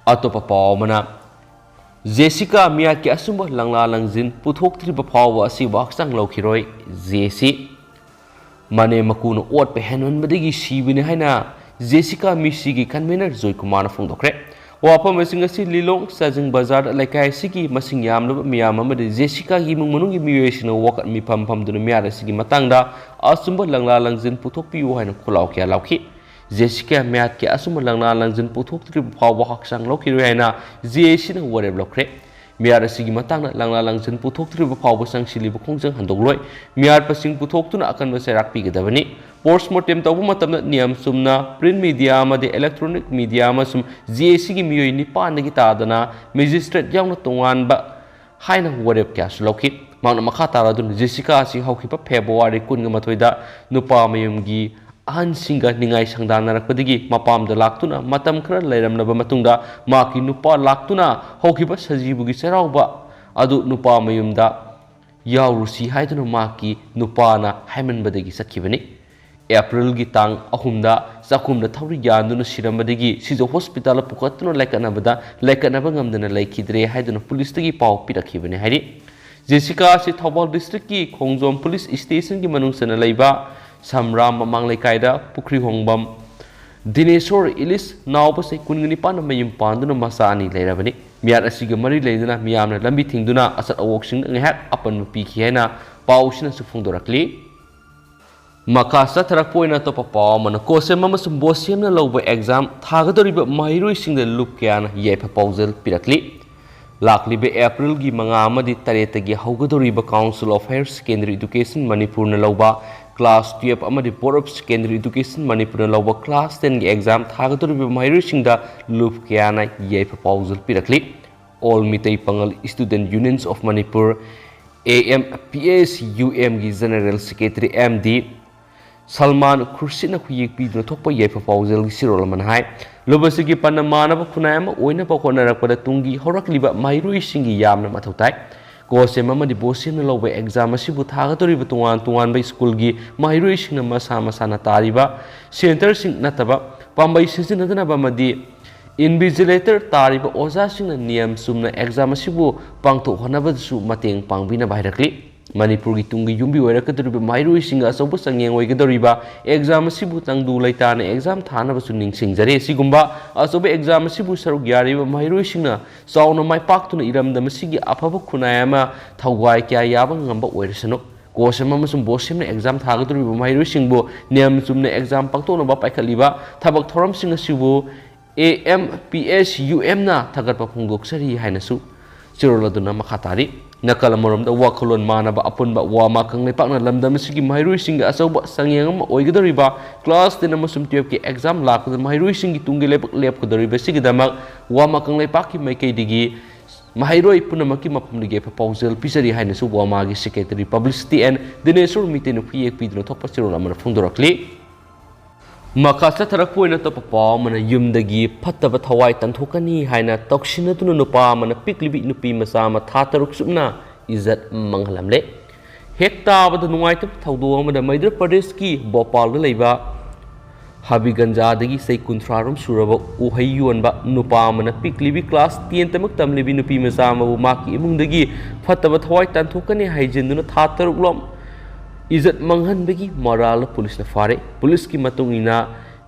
ꯑꯇꯣꯞꯄ ꯄꯥꯎ ꯑꯃꯅ, ꯖꯦꯁꯤꯀꯥ ꯃꯤꯌꯥꯠꯀꯤ ꯑꯆꯨꯝꯕ ꯂꯪꯂꯥ ꯂꯪꯖꯤꯟ ꯄꯨꯊꯣꯛꯇ꯭ꯔꯤꯕ ꯐꯥꯎꯕ ꯑꯁꯤꯕꯨ ꯍꯛꯆꯥꯡ ꯂꯧꯈꯤꯔꯣꯏ, ꯖꯦꯁꯤ꯫ ꯃꯅꯦꯝ ꯃꯀꯨꯅ ꯑꯣꯠꯄ ꯍꯦꯟꯃꯟꯕꯗꯒꯤ ꯁꯤꯕꯅꯤ ꯍꯥꯏꯅ ꯖꯦꯁꯤꯀꯥ ꯃꯤꯁꯤꯒꯤ convener ꯖꯣꯏꯀꯨꯃꯥꯔꯅ ꯐꯣꯡꯗꯣꯛꯈ꯭ꯔꯦ꯫ ꯋꯥꯐꯝ ꯑꯁꯤꯡ ꯑꯁꯤ ꯂꯤꯂꯣꯡ ꯆꯥꯖꯤꯡ ꯕꯖꯥꯔꯗ ꯂꯩꯀꯥꯏ ꯑꯁꯤꯒꯤ ꯃꯁꯤꯡ ꯌꯥꯝꯂꯕ ꯃꯤꯌꯥꯝ ꯑꯃꯗꯤ ꯖꯦꯁꯤꯀꯥꯒꯤ ꯏꯃꯨꯡ ꯃꯅꯨꯡꯒꯤ ꯃꯤꯑꯣꯏꯁꯤꯡꯅ ꯋꯥꯀꯠ ꯃꯤꯐꯝ ꯐꯝꯗꯨꯅ ꯃꯤꯍꯥꯠ ꯑꯁꯤꯒꯤ ꯃꯇꯥꯡꯗ ꯑꯆꯨꯝꯕ ꯂꯪꯂꯥ ꯂꯪꯖꯤꯟ ꯄꯨꯊꯣꯛꯄꯤꯌꯨ ꯍꯥꯏꯅ ꯈꯣꯜꯂꯥꯎ ꯀꯌꯥ ꯂꯥꯎꯈꯤ꯫ ꯖꯦꯁꯤꯀꯥ ꯃꯤꯍꯥꯠꯀꯤ ꯑꯆꯨꯝꯕ ꯂꯪꯂꯥ ꯂꯪꯖꯤꯟ ꯄꯨꯊꯣꯛꯇ꯭ꯔꯤꯕ ꯐꯥꯎꯕ ꯍꯛꯆꯥꯡ ꯂꯧꯈꯤꯔꯣꯏ ꯍꯥꯏꯅ ꯖꯦ ꯑꯦ ꯁꯤꯅ ꯋꯥꯔꯦꯞ ꯂꯧꯈ꯭ꯔꯦ꯫ ꯃꯤꯍꯥꯠ ꯑꯁꯤꯒꯤ ꯃꯇꯥꯡꯗ ꯂꯪꯂꯥ ꯂꯪꯖꯤꯟ ꯄꯨꯊꯣꯛꯇ꯭ꯔꯤꯕ ꯐꯥꯎꯕ ꯆꯪꯁꯤꯜꯂꯤꯕ ꯈꯣꯡꯖꯪ ꯍꯟꯗꯣꯛꯂꯣꯏ꯫ ꯃꯤꯍꯥꯠꯄꯁꯤꯡ ꯄꯨꯊꯣꯛꯇꯨꯅ ꯑꯀꯟꯕ ꯆꯩꯔꯥꯛ ꯄꯤꯒꯗꯕꯅꯤ꯫ Postmortem ꯇꯧꯕ ꯃꯇꯝꯗ ꯅꯤꯌꯝ ꯆꯨꯝꯅ print media ꯑꯃꯗꯤ electronic media ꯑꯃꯁꯨꯡ ꯖꯦ ꯑꯦ ꯁꯤꯒꯤ ꯃꯤꯑꯣꯏ ꯅꯤꯄꯥꯟꯗꯒꯤ ꯇꯥꯗꯅ magistrate ꯌꯥꯎꯅ ꯇꯣꯉꯥꯟꯕ ꯍꯥꯏꯅ ꯋꯥꯔꯦꯞ ꯀꯌꯥꯁꯨ ꯂꯧꯈꯤ꯫ ꯃꯍꯥꯛꯅ ꯃꯈꯥ ꯇꯥꯔꯗꯨꯅ ꯖꯦꯁꯤꯀꯥ ꯑꯁꯤ ꯍꯧꯈꯤꯕ ꯐꯦꯕ꯭ꯔꯨꯋꯥꯔꯤ ꯀꯨꯟꯒ ꯃꯥꯊꯣꯏꯗ ꯅꯨꯄꯥ ꯃꯌꯨꯝꯒꯤ ꯑꯍꯟꯁꯤꯡꯒ ꯅꯤꯡꯉꯥꯏ ꯁꯪꯗꯥꯅꯔꯛꯄꯗꯒꯤ ꯃꯄꯥꯝꯗ ꯂꯥꯛꯇꯨꯅ ꯃꯇꯝ ꯈꯔ ꯂꯩꯔꯝꯂꯕ ꯃꯇꯨꯡꯗ ꯃꯍꯥꯛꯀꯤ ꯅꯨꯄꯥ ꯂꯥꯛꯇꯨꯅ ꯍꯧꯈꯤꯕ ꯁꯖꯤꯕꯨꯒꯤ ꯆꯩꯔꯥꯎꯕ ꯑꯗꯨ ꯅꯨꯄꯥ ꯃꯌꯨꯝꯗ ꯌꯥꯎꯔꯨꯁꯤ ꯍꯥꯏꯗꯨꯅ ꯃꯍꯥꯛꯀꯤ ꯅꯨꯄꯥꯅ ꯍꯥꯏꯃꯟꯕꯗꯒꯤ ꯆꯠꯈꯤꯕꯅꯤ꯫ ꯑꯦꯄ꯭ꯔꯤꯜꯒꯤ ꯇꯥꯡ ꯑꯍꯨꯝꯗ ꯆꯥꯛꯈꯨꯝꯗ ꯊꯧꯔꯤ ꯌꯥꯟꯗꯨꯅ ꯁꯤꯔꯝꯕꯗꯒꯤ ꯁꯤꯖ ꯍꯣꯁꯄꯤꯇꯥꯜꯗ ꯄꯨꯈꯠꯇꯨꯅ ꯂꯥꯏꯀꯠꯅꯕꯗ ꯂꯥꯏꯀꯠꯅꯕ ꯉꯝꯗꯅ ꯂꯩꯈꯤꯗ꯭ꯔꯦ ꯍꯥꯏꯗꯨꯅ ꯄꯨꯂꯤꯁꯇꯒꯤ ꯄꯥꯎ ꯄꯤꯔꯛꯈꯤꯕꯅꯤ ꯍꯥꯏꯔꯤ꯫ ꯖꯦꯁꯤꯀꯥ ꯑꯁꯤ ꯊꯧꯕꯥꯜ ꯗꯤꯁꯇ꯭ꯔꯤꯛꯀꯤ ꯈꯣꯡꯖꯣꯝ ꯄꯨꯂꯤꯁ ꯁ꯭ꯇꯦꯁꯟꯒꯤ ꯃꯅꯨꯡ ꯆꯟꯅ ꯂꯩꯕ ꯁꯝꯔꯥꯝ ꯃꯃꯥꯡ ꯂꯩꯀꯥꯏꯗ ꯄꯨꯈ꯭ꯔꯤꯍꯣꯡꯕꯝ ꯗꯤꯅꯦꯁꯣꯔ ꯏꯂꯤꯁ ꯅꯥꯎꯕ ꯆꯍꯤ ꯀꯨꯟꯒ ꯅꯤꯄꯥꯟꯅ ꯃꯌꯨꯝ ꯄꯥꯟꯗꯨꯅ ꯃꯆꯥ ꯑꯅꯤ ꯂꯩꯔꯕꯅꯤ꯫ ꯃꯤꯍꯥꯠ ꯑꯁꯤꯒ ꯃꯔꯤ ꯂꯩꯅꯅ ꯃꯤꯌꯥꯝꯅ ꯂꯝꯕꯤ ꯊꯤꯡꯗꯨꯅ ꯑꯆꯠ ꯑꯋꯣꯛꯁꯤꯡꯗ ꯉꯥꯏꯍꯥꯛ ꯑꯄꯟꯕ ꯄꯤꯈꯤ ꯍꯥꯏꯅ ꯄꯥꯎꯁꯤꯅꯁꯨ ꯐꯣꯡꯗꯣꯔꯛꯂꯤ꯫ ꯃꯈꯥ ꯆꯠꯊꯔꯛꯄ ꯑꯣꯏꯅ ꯑꯇꯣꯞꯄ ꯄꯥꯎ ꯑꯃꯅ, ꯀꯣꯁꯦꯝ ꯑꯃꯁꯨꯡ ꯕꯣꯁꯦꯝꯅ ꯂꯧꯕ exam ꯊꯥꯒꯗꯧꯔꯤꯕ ꯃꯍꯩꯔꯣꯏꯁꯤꯡꯗ ꯂꯨꯞ ꯀꯌꯥꯅ ꯌꯥꯏꯐ ꯄꯥꯎꯖꯦꯜ ꯄꯤꯔꯛꯂꯤ꯫ ꯂꯥꯛꯂꯤꯕ ꯑꯦꯄ꯭ꯔꯤꯜꯒꯤ ꯃꯉꯥ ꯑꯃꯗꯤ ꯇꯔꯦꯠꯇꯒꯤ ꯍꯧꯒꯗꯧꯔꯤꯕ Council of Higher Secondary Education ꯃꯅꯤꯄꯨꯔꯅ ꯂꯧꯕ class twelve ꯑꯃꯗꯤ Board of Secondary Education ꯃꯅꯤꯄꯨꯔꯅ ꯂꯧꯕ class tenꯒꯤ exam ꯊꯥꯒꯗꯧꯔꯤꯕ ꯃꯍꯩꯔꯣꯏꯁꯤꯡꯗ ꯂꯨꯞ ꯀꯌꯥꯅ ꯌꯥꯏꯐ ꯄꯥꯎꯖꯦꯜ ꯄꯤꯔꯛꯂꯤ꯫ All Meitei Pangal Student Unions of Manipur, A M P S U M ꯒꯤ General Secretary M D Salman ꯈꯨꯔꯁꯤꯠꯅ ꯈꯨꯌꯦꯛ ꯄꯤꯗꯨꯅ ꯊꯣꯛꯄ ꯌꯥꯏꯐ ꯄꯥꯎꯖꯦꯜꯒꯤ ꯁꯤꯔꯣꯜ ꯑꯃꯅ ꯍꯥꯏ, ꯂꯨꯞ ꯑꯁꯤꯒꯤ ꯄꯟꯅ ꯃꯥꯟꯅꯕ ꯈꯨꯟꯅꯥꯏ ꯑꯃ ꯑꯣꯏꯅꯕ ꯍꯣꯠꯅꯔꯛꯄꯗ ꯇꯨꯡꯒꯤ ꯍꯧꯔꯛꯂꯤꯕ ꯃꯍꯩꯔꯣꯏꯁꯤꯡꯒꯤ ꯌꯥꯝꯅ ꯃꯊꯧ ꯇꯥꯏ꯫ ꯀꯣꯁꯦꯝ ꯑꯃꯗꯤ ꯕꯣꯁꯦꯝꯅ ꯂꯧꯕ exam ꯑꯁꯤꯕꯨ ꯊꯥꯒꯗꯧꯔꯤꯕ ꯇꯣꯉꯥꯟ ꯇꯣꯉꯥꯟꯕ ꯁ꯭ꯀꯨꯜꯒꯤ ꯃꯍꯩꯔꯣꯏꯁꯤꯡꯅ ꯃꯁꯥ ꯃꯁꯥꯅ ꯇꯥꯔꯤꯕ centreꯁꯤꯡ ꯅꯠꯇꯕ ꯄꯥꯝꯕꯩ ꯁꯤꯖꯤꯟꯅꯗꯅꯕ ꯑꯃꯗꯤ invigilator ꯇꯥꯔꯤꯕ ꯑꯣꯖꯥꯁꯤꯡꯅ ꯅꯤꯌꯝ ꯆꯨꯝꯅ exam ꯑꯁꯤꯕꯨ ꯄꯥꯡꯊꯣꯛꯍꯟꯅꯕꯗꯁꯨ ꯃꯇꯦꯡ ꯄꯥꯡꯕꯤꯅꯕ ꯍꯥꯏꯔꯛꯂꯤ꯫ ꯃꯅꯤꯄꯨꯔꯒꯤ ꯇꯨꯡꯒꯤ ꯌꯨꯝꯕꯤ ꯑꯣꯏꯔꯛꯀꯗꯧꯔꯤꯕ ꯃꯍꯩꯔꯣꯏꯁꯤꯡꯒ ꯑꯆꯧꯕ ꯆꯥꯡꯌꯦꯡ ꯑꯣꯏꯒꯗꯧꯔꯤꯕ exam ꯑꯁꯤꯕꯨ ꯇꯪꯗꯨ ꯂꯩꯇꯥꯅ exam ꯊꯥꯅꯕꯁꯨ ꯅꯤꯡꯁꯤꯡꯖꯔꯤ꯫ ꯑꯁꯤꯒꯨꯝꯕ ꯑꯆꯧꯕ exam ꯑꯁꯤꯕꯨ ꯁꯔꯨꯛ ꯌꯥꯔꯤꯕ ꯃꯍꯩꯔꯣꯏꯁꯤꯡꯅ ꯆꯥꯎꯅ ꯃꯥꯏ ꯄꯥꯛꯇꯨꯅ ꯏꯔꯝꯗꯝ ꯑꯁꯤꯒꯤ ꯑꯐꯕ ꯈꯨꯟꯅꯥꯏ ꯑꯃ ꯊꯧꯒꯥꯏ ꯀꯌꯥ ꯌꯥꯕ ꯉꯝꯕ ꯑꯣꯏꯔꯁꯅꯨ꯫ ꯀꯣ ꯁꯦꯝ ꯑꯃꯁꯨꯡ ꯕꯣꯠ ꯁꯦꯝꯅ exam ꯊꯥꯒꯗꯧꯔꯤꯕ ꯃꯍꯩꯔꯣꯏꯁꯤꯡꯕꯨ ꯅꯤꯌꯝ ꯆꯨꯝꯅ exam ꯄꯥꯡꯊꯣꯛꯅꯕ ꯄꯥꯏꯈꯠꯂꯤꯕ ꯊꯕꯛ ꯊꯧꯔꯝꯁꯤꯡ ꯑꯁꯤꯕꯨ A M P S U M ꯅ ꯊꯥꯒꯠꯄ ꯐꯣꯡꯗꯣꯛꯆꯔꯤ ꯍꯥꯏꯅꯁꯨ ꯆꯤꯔꯣꯜ ꯑꯗꯨꯅ ꯃꯈꯥ ꯇꯥꯔꯤ꯫ ꯅꯥꯀꯜ ꯑꯃꯔꯣꯝꯗ, ꯋꯥꯈꯜꯂꯣꯟ ꯃꯥꯟꯅꯕ ꯑꯄꯨꯟꯕ ꯋꯥꯃꯥ ꯀꯪꯂꯩꯄꯥꯛꯅ ꯂꯝꯗꯝ ꯑꯁꯤꯒꯤ ꯃꯍꯩꯔꯣꯏꯁꯤꯡꯒꯤ ꯑꯆꯧꯕ ꯆꯥꯡꯌꯦꯡ ꯑꯃ ꯑꯣꯏꯒꯗꯧꯔꯤꯕ class ten ꯑꯃꯁꯨꯡ twelve ꯀꯤ exam ꯂꯥꯛꯄꯗ ꯃꯍꯩꯔꯣꯏꯁꯤꯡꯒꯤ ꯇꯨꯡꯒꯤ ꯂꯩꯕꯥꯛ ꯂꯦꯞꯀꯗꯧꯔꯤꯕꯁꯤꯒꯤꯗꯃꯛ ꯋꯥꯃꯥ ꯀꯪꯂꯩꯄꯥꯛꯀꯤ ꯃꯥꯏꯀꯩꯗꯒꯤ ꯃꯍꯩꯔꯣꯏ ꯄꯨꯝꯅꯃꯛꯀꯤ ꯃꯐꯝꯗꯒꯤ ꯌꯥꯏꯐ ꯄꯥꯎꯖꯦꯜ ꯄꯤꯖꯔꯤ ꯍꯥꯏꯅꯁꯨ ꯋꯥꯃꯥꯒꯤ secretary publicity and ꯗꯤꯅꯦꯁꯣꯔ ꯃꯤꯇꯩꯅ ꯈꯨꯌꯦꯛ ꯄꯤꯗꯨꯅ ꯊꯣꯛꯄ ꯆꯤꯔꯣꯜ ꯑꯃꯅ ꯐꯣꯡꯗꯣꯔꯛꯂꯤ꯫ ꯃꯈꯥ ꯆꯠꯊꯔꯛꯄ ꯑꯣꯏꯅ ꯑꯇꯣꯞꯄ ꯄꯥꯎ ꯑꯃꯅ, ꯌꯨꯝꯗꯒꯤ ꯐꯠꯇꯕ ꯊꯋꯥꯏ ꯇꯥꯟꯊꯣꯛꯀꯅꯤ ꯍꯥꯏꯅ ꯇꯧꯁꯤꯟꯅꯗꯨꯅ ꯅꯨꯄꯥ ꯑꯃꯅ ꯄꯤꯛꯂꯤꯕꯤ ꯅꯨꯄꯤ ꯃꯆꯥ ꯑꯃ ꯊꯥ ꯇꯔꯨꯛ ꯆꯨꯞꯅ ꯏꯖꯠ ꯃꯥꯡꯍꯜꯂꯝꯂꯦ꯫ ꯍꯦꯛ ꯇꯥꯕꯗ ꯅꯨꯡꯉꯥꯏꯇꯕ ꯊꯧꯗꯣꯛ ꯑꯃꯗ ꯃꯩꯙ꯭ꯌ ꯄ꯭ꯔꯗꯦꯁꯀꯤ ꯚꯣꯄꯥꯜꯗ ꯂꯩꯕ ꯍꯕꯤꯒꯟꯖꯥꯗꯒꯤ ꯆꯍꯤ ꯀꯨꯟꯊ꯭ꯔꯥ ꯔꯣꯝ ꯁꯨꯔꯕ ꯎꯍꯩ ꯌꯣꯟꯕ ꯅꯨꯄꯥ ꯑꯃꯅ ꯄꯤꯛꯂꯤꯕꯤ class ten ꯇꯃꯛ ꯇꯝꯂꯤꯕꯤ ꯅꯨꯄꯤ ꯃꯆꯥ ꯑꯃꯕꯨ ꯃꯍꯥꯛꯀꯤ ꯏꯃꯨꯡꯗꯒꯤ ꯐꯠꯇꯕ ꯊꯋꯥꯏ ꯇꯥꯟꯊꯣꯛꯀꯅꯤ ꯍꯥꯏꯖꯤꯟꯗꯨꯅ ꯊꯥ ꯇꯔꯨꯛ ꯂꯣꯝ ꯏꯖꯠ ꯃꯥꯡꯍꯟꯕꯒꯤ ꯃꯔꯥꯜꯗ ꯄꯨꯂꯤꯁꯅ ꯐꯥꯔꯦ꯫ ꯄꯨꯂꯤꯁꯀꯤ ꯃꯇꯨꯡ ꯏꯟꯅ,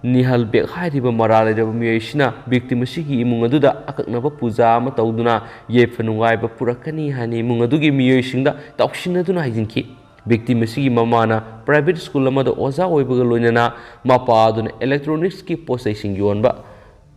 ꯅꯤꯍꯜ ꯕꯦꯒ ꯍꯥꯏꯔꯤꯕ ꯃꯔꯥꯜ ꯂꯩꯔꯕ ꯃꯤꯑꯣꯏ ꯑꯁꯤꯅ victim ꯑꯁꯤꯒꯤ ꯏꯃꯨꯡ ꯑꯗꯨꯗ ꯑꯀꯛꯅꯕ ꯄꯨꯖꯥ ꯑꯃ ꯇꯧꯗꯨꯅ ꯌꯥꯏꯐ ꯅꯨꯡꯉꯥꯏꯕ ꯄꯨꯔꯛꯀꯅꯤ ꯍꯥꯏꯅ ꯏꯃꯨꯡ ꯑꯗꯨꯒꯤ ꯃꯤꯑꯣꯏꯁꯤꯡꯗ ꯇꯥꯎꯁꯤꯟꯅꯗꯨꯅ ꯍꯥꯏꯖꯤꯟꯈꯤ꯫ Victim ꯑꯁꯤꯒꯤ ꯃꯃꯥꯅ private school ꯑꯃꯗ ꯑꯣꯖꯥ ꯑꯣꯏꯕꯒ ꯂꯣꯏꯅꯅ ꯃꯄꯥ ꯑꯗꯨꯅ electronics ꯀꯤ ꯄꯣꯠ ꯆꯩꯁꯤꯡ ꯌꯣꯟꯕ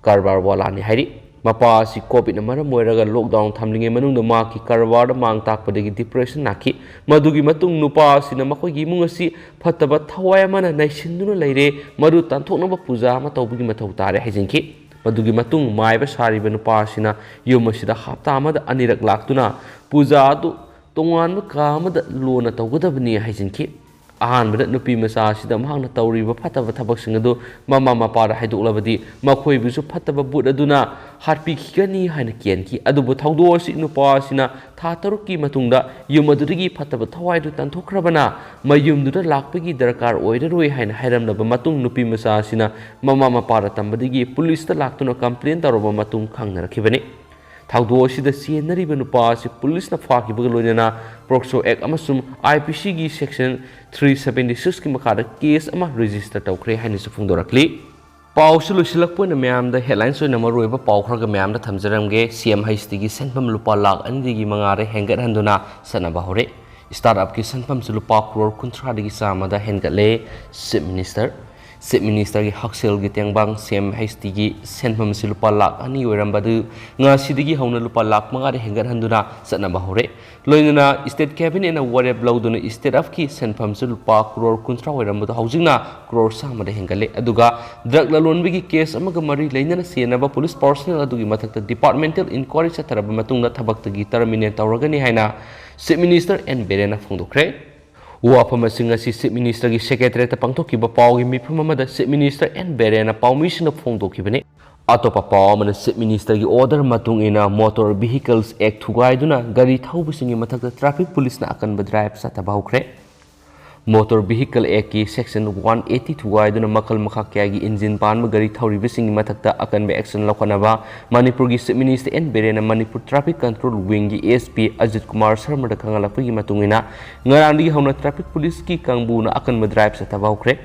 ꯀꯔꯕꯥꯔ ꯋꯥꯂꯥꯅꯤ ꯍꯥꯏꯔꯤ꯫ ꯃꯄꯥ ꯑꯁꯤ COVID ꯅ ꯃꯔꯝ ꯑꯣꯏꯔꯒ lockdown ꯊꯝꯂꯤꯉꯩ ꯃꯅꯨꯡꯗ ꯃꯍꯥꯛꯀꯤ ꯀꯔꯕꯥꯔꯗ ꯃꯥꯡ ꯇꯥꯛꯄꯗꯒꯤ depression ꯅꯥꯈꯤ꯫ ꯃꯗꯨꯒꯤ ꯃꯇꯨꯡ ꯅꯨꯄꯥ ꯑꯁꯤꯅ ꯃꯈꯣꯏꯒꯤ ꯏꯃꯨꯡ ꯑꯁꯤ ꯐꯠꯇꯕ ꯊꯋꯥꯏ ꯑꯃꯅ ꯅꯩꯁꯤꯟꯗꯨꯅ ꯂꯩꯔꯦ, ꯃꯗꯨ ꯇꯥꯟꯊꯣꯛꯅꯕ ꯄꯨꯖꯥ ꯑꯃ ꯇꯧꯕꯒꯤ ꯃꯊꯧ ꯇꯥꯔꯦ ꯍꯥꯏꯖꯤꯟꯈꯤ꯫ ꯃꯗꯨꯒꯤ ꯃꯇꯨꯡ ꯃꯥꯏꯕ ꯁꯥꯔꯤꯕ ꯅꯨꯄꯥ ꯑꯁꯤꯅ ꯌꯨꯝ ꯑꯁꯤꯗ ꯍꯞꯇꯥ ꯑꯃꯗ ꯑꯅꯤꯔꯛ ꯂꯥꯛꯇꯨꯅ ꯄꯨꯖꯥ ꯑꯗꯨ ꯇꯣꯉꯥꯟꯕ ꯀꯥ ꯑꯃꯗ ꯂꯣꯟꯅ ꯇꯧꯒꯗꯕꯅꯤ ꯍꯥꯏꯖꯤꯟꯈꯤ꯫ ꯑꯍꯥꯟꯕꯗ ꯅꯨꯄꯤ ꯃꯆꯥ ꯑꯁꯤꯗ ꯃꯍꯥꯛꯅ ꯇꯧꯔꯤꯕ ꯐꯠꯇꯕ ꯊꯕꯛꯁꯤꯡ ꯑꯗꯨ ꯃꯃꯥ ꯃꯄꯥꯗ ꯍꯥꯏꯗꯣꯛꯂꯕꯗꯤ ꯃꯈꯣꯏꯕꯨꯁꯨ ꯐꯠꯇꯕ ꯚꯨꯠ ꯑꯗꯨꯅ ꯍꯥꯠꯄꯤꯈꯤꯒꯅꯤ ꯍꯥꯏꯅ ꯀꯤꯍꯟꯈꯤ꯫ ꯑꯗꯨꯕꯨ ꯊꯧꯗꯣꯛ ꯑꯁꯤ ꯅꯨꯄꯥ ꯑꯁꯤꯅ ꯊꯥ ꯇꯔꯨꯛꯀꯤ ꯃꯇꯨꯡꯗ ꯌꯨꯝ ꯑꯗꯨꯗꯒꯤ ꯐꯠꯇꯕ ꯊꯋꯥꯏꯗꯨ ꯇꯥꯟꯊꯣꯛꯈ꯭ꯔꯕꯅ ꯃꯌꯨꯝꯗꯨꯗ ꯂꯥꯛꯄꯒꯤ ꯗꯔꯀꯥꯔ ꯑꯣꯏꯔꯔꯣꯏ ꯍꯥꯏꯅ ꯍꯥꯏꯔꯝꯂꯕ ꯃꯇꯨꯡ ꯅꯨꯄꯤ ꯃꯆꯥ ꯑꯁꯤꯅ ꯃꯃꯥ ꯃꯄꯥꯗ ꯇꯝꯕꯗꯒꯤ ꯄꯨꯂꯤꯁꯇ ꯂꯥꯛꯇꯨꯅ complain ꯇꯧꯔꯕ ꯃꯇꯨꯡ ꯈꯪꯅꯔꯛꯈꯤꯕꯅꯤ꯫ ꯊꯧꯗꯣꯛ ꯑꯁꯤꯗ ꯆꯦꯟꯅꯔꯤꯕ ꯅꯨꯄꯥ ꯑꯁꯤ ꯄꯨꯂꯤꯁꯅ ꯐꯥꯈꯤꯕꯒ ꯂꯣꯏꯅꯅ ꯄꯣꯛꯁꯣ ꯑꯦꯛ ꯑꯃꯁꯨꯡ ꯑꯥꯏ ꯄꯤ ꯁꯤꯒꯤ ꯁꯦꯛꯁꯟ ꯊ꯭ꯔꯤ ꯁꯕꯦꯟꯇꯤ ꯁꯤꯛꯁꯀꯤ ꯃꯈꯥꯗ ꯀꯦꯁ ꯑꯃ ꯔꯦꯖꯤꯁꯇꯔ ꯇꯧꯈ꯭ꯔꯦ ꯍꯥꯏꯅꯁꯨ ꯐꯣꯡꯗꯣꯔꯛꯂꯤ꯫ ꯄꯥꯎꯁꯨ ꯂꯣꯏꯁꯤꯜꯂꯛꯄ ꯑꯣꯏꯅ ꯃꯌꯥꯝꯗ headlines ꯑꯣꯏꯅ ꯃꯔꯨꯑꯣꯏꯕ ꯄꯥꯎ ꯈꯔꯒ ꯃꯌꯥꯝꯗ ꯊꯝꯖꯔꯝꯒꯦ꯫ ꯁꯤ ꯑꯦꯝ ꯍꯩꯆ ꯇꯤꯒꯤ ꯁꯦꯟꯐꯝ ꯂꯨꯄꯥ ꯂꯥꯈ ꯑꯅꯤꯗꯒꯤ ꯃꯉꯥꯗ ꯍꯦꯟꯒꯠꯍꯟꯗꯨꯅ ꯆꯠꯅꯕ ꯍꯧꯔꯦ꯫ Startup ꯀꯤ ꯁꯦꯟꯐꯝꯁꯨ ꯂꯨꯄꯥ ꯀ꯭ꯔꯣꯔ ꯀꯨꯟꯊ꯭ꯔꯥꯗꯒꯤ ꯆꯥꯝꯃꯗ ꯍꯦꯟꯒꯠꯂꯦ꯫ Chief Minister, Chief Minister ꯒꯤ ꯍꯛꯁꯦꯜꯒꯤ ꯇꯦꯡꯕꯥꯡ ꯁꯤ ꯑꯦꯝ ꯍꯩꯆ ꯇꯤꯒꯤ ꯁꯦꯟꯐꯝ ꯑꯁꯤ ꯂꯨꯄꯥ ꯂꯥꯈ ꯑꯅꯤ ꯑꯣꯏꯔꯝꯕ ꯑꯗꯨ ꯉꯁꯤꯗꯒꯤ ꯍꯧꯅ ꯂꯨꯄꯥ ꯂꯥꯈ ꯃꯉꯥꯗ ꯍꯦꯟꯒꯠꯍꯟꯗꯨꯅ ꯆꯠꯅꯕ ꯍꯧꯔꯦ꯫ ꯂꯣꯏꯅꯅ state cabinet ꯅ ꯋꯥꯔꯦꯞ ꯂꯧꯗꯨꯅ state of ꯀꯤ ꯁꯦꯟꯐꯝꯁꯨ ꯂꯨꯄꯥ ꯀ꯭ꯔꯣꯔ ꯀꯨꯟꯊ꯭ꯔꯥ ꯑꯣꯏꯔꯝꯕꯗꯨ ꯍꯧꯖꯤꯛꯅ ꯀ꯭ꯔꯣꯔ ꯆꯥꯝꯃꯗ ꯍꯦꯟꯒꯠꯂꯦ꯫ ꯑꯗꯨꯒ drug ꯂꯂꯣꯟꯕꯒꯤ ꯀꯦꯁ ꯑꯃꯒ ꯃꯔꯤ ꯂꯩꯅꯅ ꯆꯦꯟꯅꯕ ꯄꯨꯂꯤꯁ personnel ꯑꯗꯨꯒꯤ ꯃꯊꯛꯇ departmental inquiry ꯆꯠꯊꯔꯕ ꯃꯇꯨꯡꯗ ꯊꯕꯛꯇꯒꯤ terminate ꯇꯧꯔꯒꯅꯤ ꯍꯥꯏꯅ Chief Minister ꯑꯦꯟ ꯕꯤꯔꯦꯟꯅ ꯐꯣꯡꯗꯣꯛꯈ꯭ꯔꯦ꯫ ꯋꯥꯐꯝ ꯑꯁꯤ ꯉꯁꯤ Chief Minister ꯒꯤ secretariat ꯇ ꯄꯥꯡꯊꯣꯛꯈꯤꯕ ꯄꯥꯎꯒꯤ ꯃꯤꯐꯝ ꯑꯃꯗ Chief Minister ꯑꯦꯟ ꯕꯤꯔꯦꯟꯅ ꯄꯥꯎꯃꯤꯁꯤꯡꯗ ꯐꯣꯡꯗꯣꯛꯈꯤꯕꯅꯤ꯫ ꯑꯇꯣꯞꯄ ꯄꯥꯎ ꯑꯃꯅ, Chief Minister ꯒꯤ order ꯃꯇꯨꯡ ꯏꯟꯅ Motor Vehicles Act ꯊꯨꯒꯥꯏꯗꯨꯅ ꯒꯥꯔꯤ ꯊꯧꯕꯁꯤꯡꯒꯤ ꯃꯊꯛꯇ traffic ꯄꯨꯂꯤꯁꯅ ꯑꯀꯟꯕ drive ꯆꯠꯊꯕ ꯍꯧꯈ꯭ꯔꯦ꯫ Motor Vehicle Act ꯀꯤ section one eighty ꯊꯨꯒꯥꯏꯗꯨꯅ ꯃꯈꯜ ꯃꯈꯥ ꯀꯌꯥꯒꯤ engine ꯄꯥꯟꯕ ꯒꯥꯔꯤ ꯊꯧꯔꯤꯕꯁꯤꯡꯒꯤ ꯃꯊꯛꯇ ꯑꯀꯟꯕ action ꯂꯧꯈꯠꯅꯕ ꯃꯅꯤꯄꯨꯔꯒꯤ Chief Minister ꯑꯦꯟ ꯕꯤꯔꯦꯟꯅ ꯃꯅꯤꯄꯨꯔ Traffic Control Wing ꯒꯤ S P ꯑꯖꯤꯠ ꯀꯨꯃꯥꯔ ꯁꯔꯃꯗ ꯈꯪꯍꯜꯂꯛꯄꯒꯤ ꯃꯇꯨꯡ ꯏꯟꯅ, ꯉꯔꯥꯡꯗꯒꯤ ꯍꯧꯅ traffic ꯄꯨꯂꯤꯁꯀꯤ ꯀꯥꯡꯕꯨꯅ ꯑꯀꯟꯕ drive ꯆꯠꯊꯕ ꯍꯧꯈ꯭ꯔꯦ꯫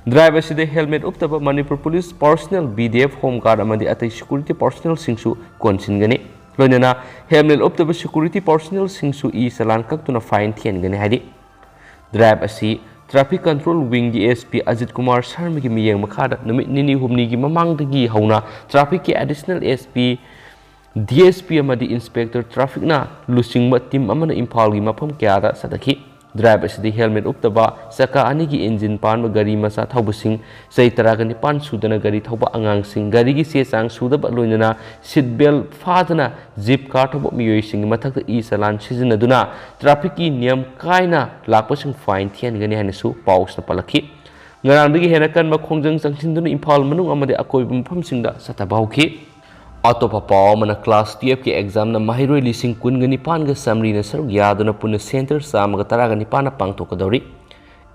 Drive ꯑꯁꯤꯗ helmet ꯎꯞꯇꯕ Manipur police personnel, B D F, Home Guard ꯑꯃꯗꯤ ꯑꯇꯩ security personnel ꯁꯤꯡꯁꯨ ꯀꯣꯟꯁꯤꯟꯒꯅꯤ꯫ ꯂꯣꯏꯅꯅ helmet ꯎꯞꯇꯕ security personnel ꯁꯤꯡꯁꯨ ꯏ ꯆꯂꯥꯟ ꯀꯛꯇꯨꯅ fine ꯊꯤꯍꯟꯒꯅꯤ ꯍꯥꯏꯔꯤ꯫ Drive ꯑꯁꯤ Traffic Control Wing ꯒꯤ S P ꯑꯖꯤꯠ ꯀꯨꯃꯥꯔ ꯁꯔꯃꯒꯤ ꯃꯤꯠꯌꯦꯡ ꯃꯈꯥꯗ ꯅꯨꯃꯤꯠ ꯅꯤꯅꯤ ꯍꯨꯝꯅꯤꯒꯤ ꯃꯃꯥꯡꯗꯒꯤ ꯍꯧꯅ traffic ꯀꯤ additional S P, D S P ꯑꯃꯗꯤ inspector traffic ꯅ ꯂꯨꯆꯤꯡꯕ team ꯑꯃꯅ ꯏꯝꯐꯥꯜꯒꯤ ꯃꯐꯝ ꯀꯌꯥꯗ ꯆꯠꯊꯈꯤ꯫ Drive ꯑꯁꯤꯗ helmet ꯎꯞꯇꯕ, ꯆꯀꯥ ꯑꯅꯤꯒꯤ engine ꯄꯥꯟꯕ ꯒꯥꯔꯤ ꯃꯆꯥ ꯊꯧꯕꯁꯤꯡ, ꯆꯍꯤ ꯇꯔꯥꯒ ꯅꯤꯄꯥꯟ ꯁꯨꯗꯅ ꯒꯥꯔꯤ ꯊꯧꯕ ꯑꯉꯥꯡꯁꯤꯡ, ꯒꯥꯔꯤꯒꯤ ꯆꯦ ꯆꯥꯡ ꯁꯨꯗꯕ, ꯂꯣꯏꯅꯅ seat belt ꯐꯥꯗꯅ jeep car ꯊꯧꯕ ꯃꯤꯑꯣꯏꯁꯤꯡꯒꯤ ꯃꯊꯛꯇ ꯏ ꯆꯂꯥꯟ ꯁꯤꯖꯤꯟꯅꯗꯨꯅ traffic ꯀꯤ ꯅꯤꯌꯝ ꯀꯥꯏꯅ ꯂꯥꯛꯄꯁꯤꯡ fine ꯊꯤꯍꯟꯒꯅꯤ ꯍꯥꯏꯅꯁꯨ ꯄꯥꯎꯁꯤꯅ ꯄꯜꯂꯛꯈꯤ꯫ ꯉꯔꯥꯡꯗꯒꯤ ꯍꯦꯟꯅ ꯀꯟꯕ ꯈꯣꯡꯖꯪ ꯆꯪꯁꯤꯟꯗꯨꯅ ꯏꯝꯐꯥꯜ ꯃꯅꯨꯡ ꯑꯃꯗꯤ ꯑꯀꯣꯏꯕ ꯃꯐꯝꯁꯤꯡꯗ ꯆꯠꯊꯕ ꯍꯧꯈꯤ꯫ ꯑꯇꯣꯞꯄ ꯄꯥꯎ ꯑꯃꯅ, class twelve ꯀꯤ exam ꯅ ꯃꯍꯩꯔꯣꯏ ꯂꯤꯁꯤꯡ ꯀꯨꯟꯒ ꯅꯤꯄꯥꯟꯒ ꯆꯥꯃꯔꯤꯅ ꯁꯔꯨꯛ ꯌꯥꯗꯨꯅ ꯄꯨꯟꯅ centre ꯆꯥꯝꯃꯒ ꯇꯔꯥꯒ ꯅꯤꯄꯥꯟꯅ ꯄꯥꯡꯊꯣꯛꯀꯗꯧꯔꯤ꯫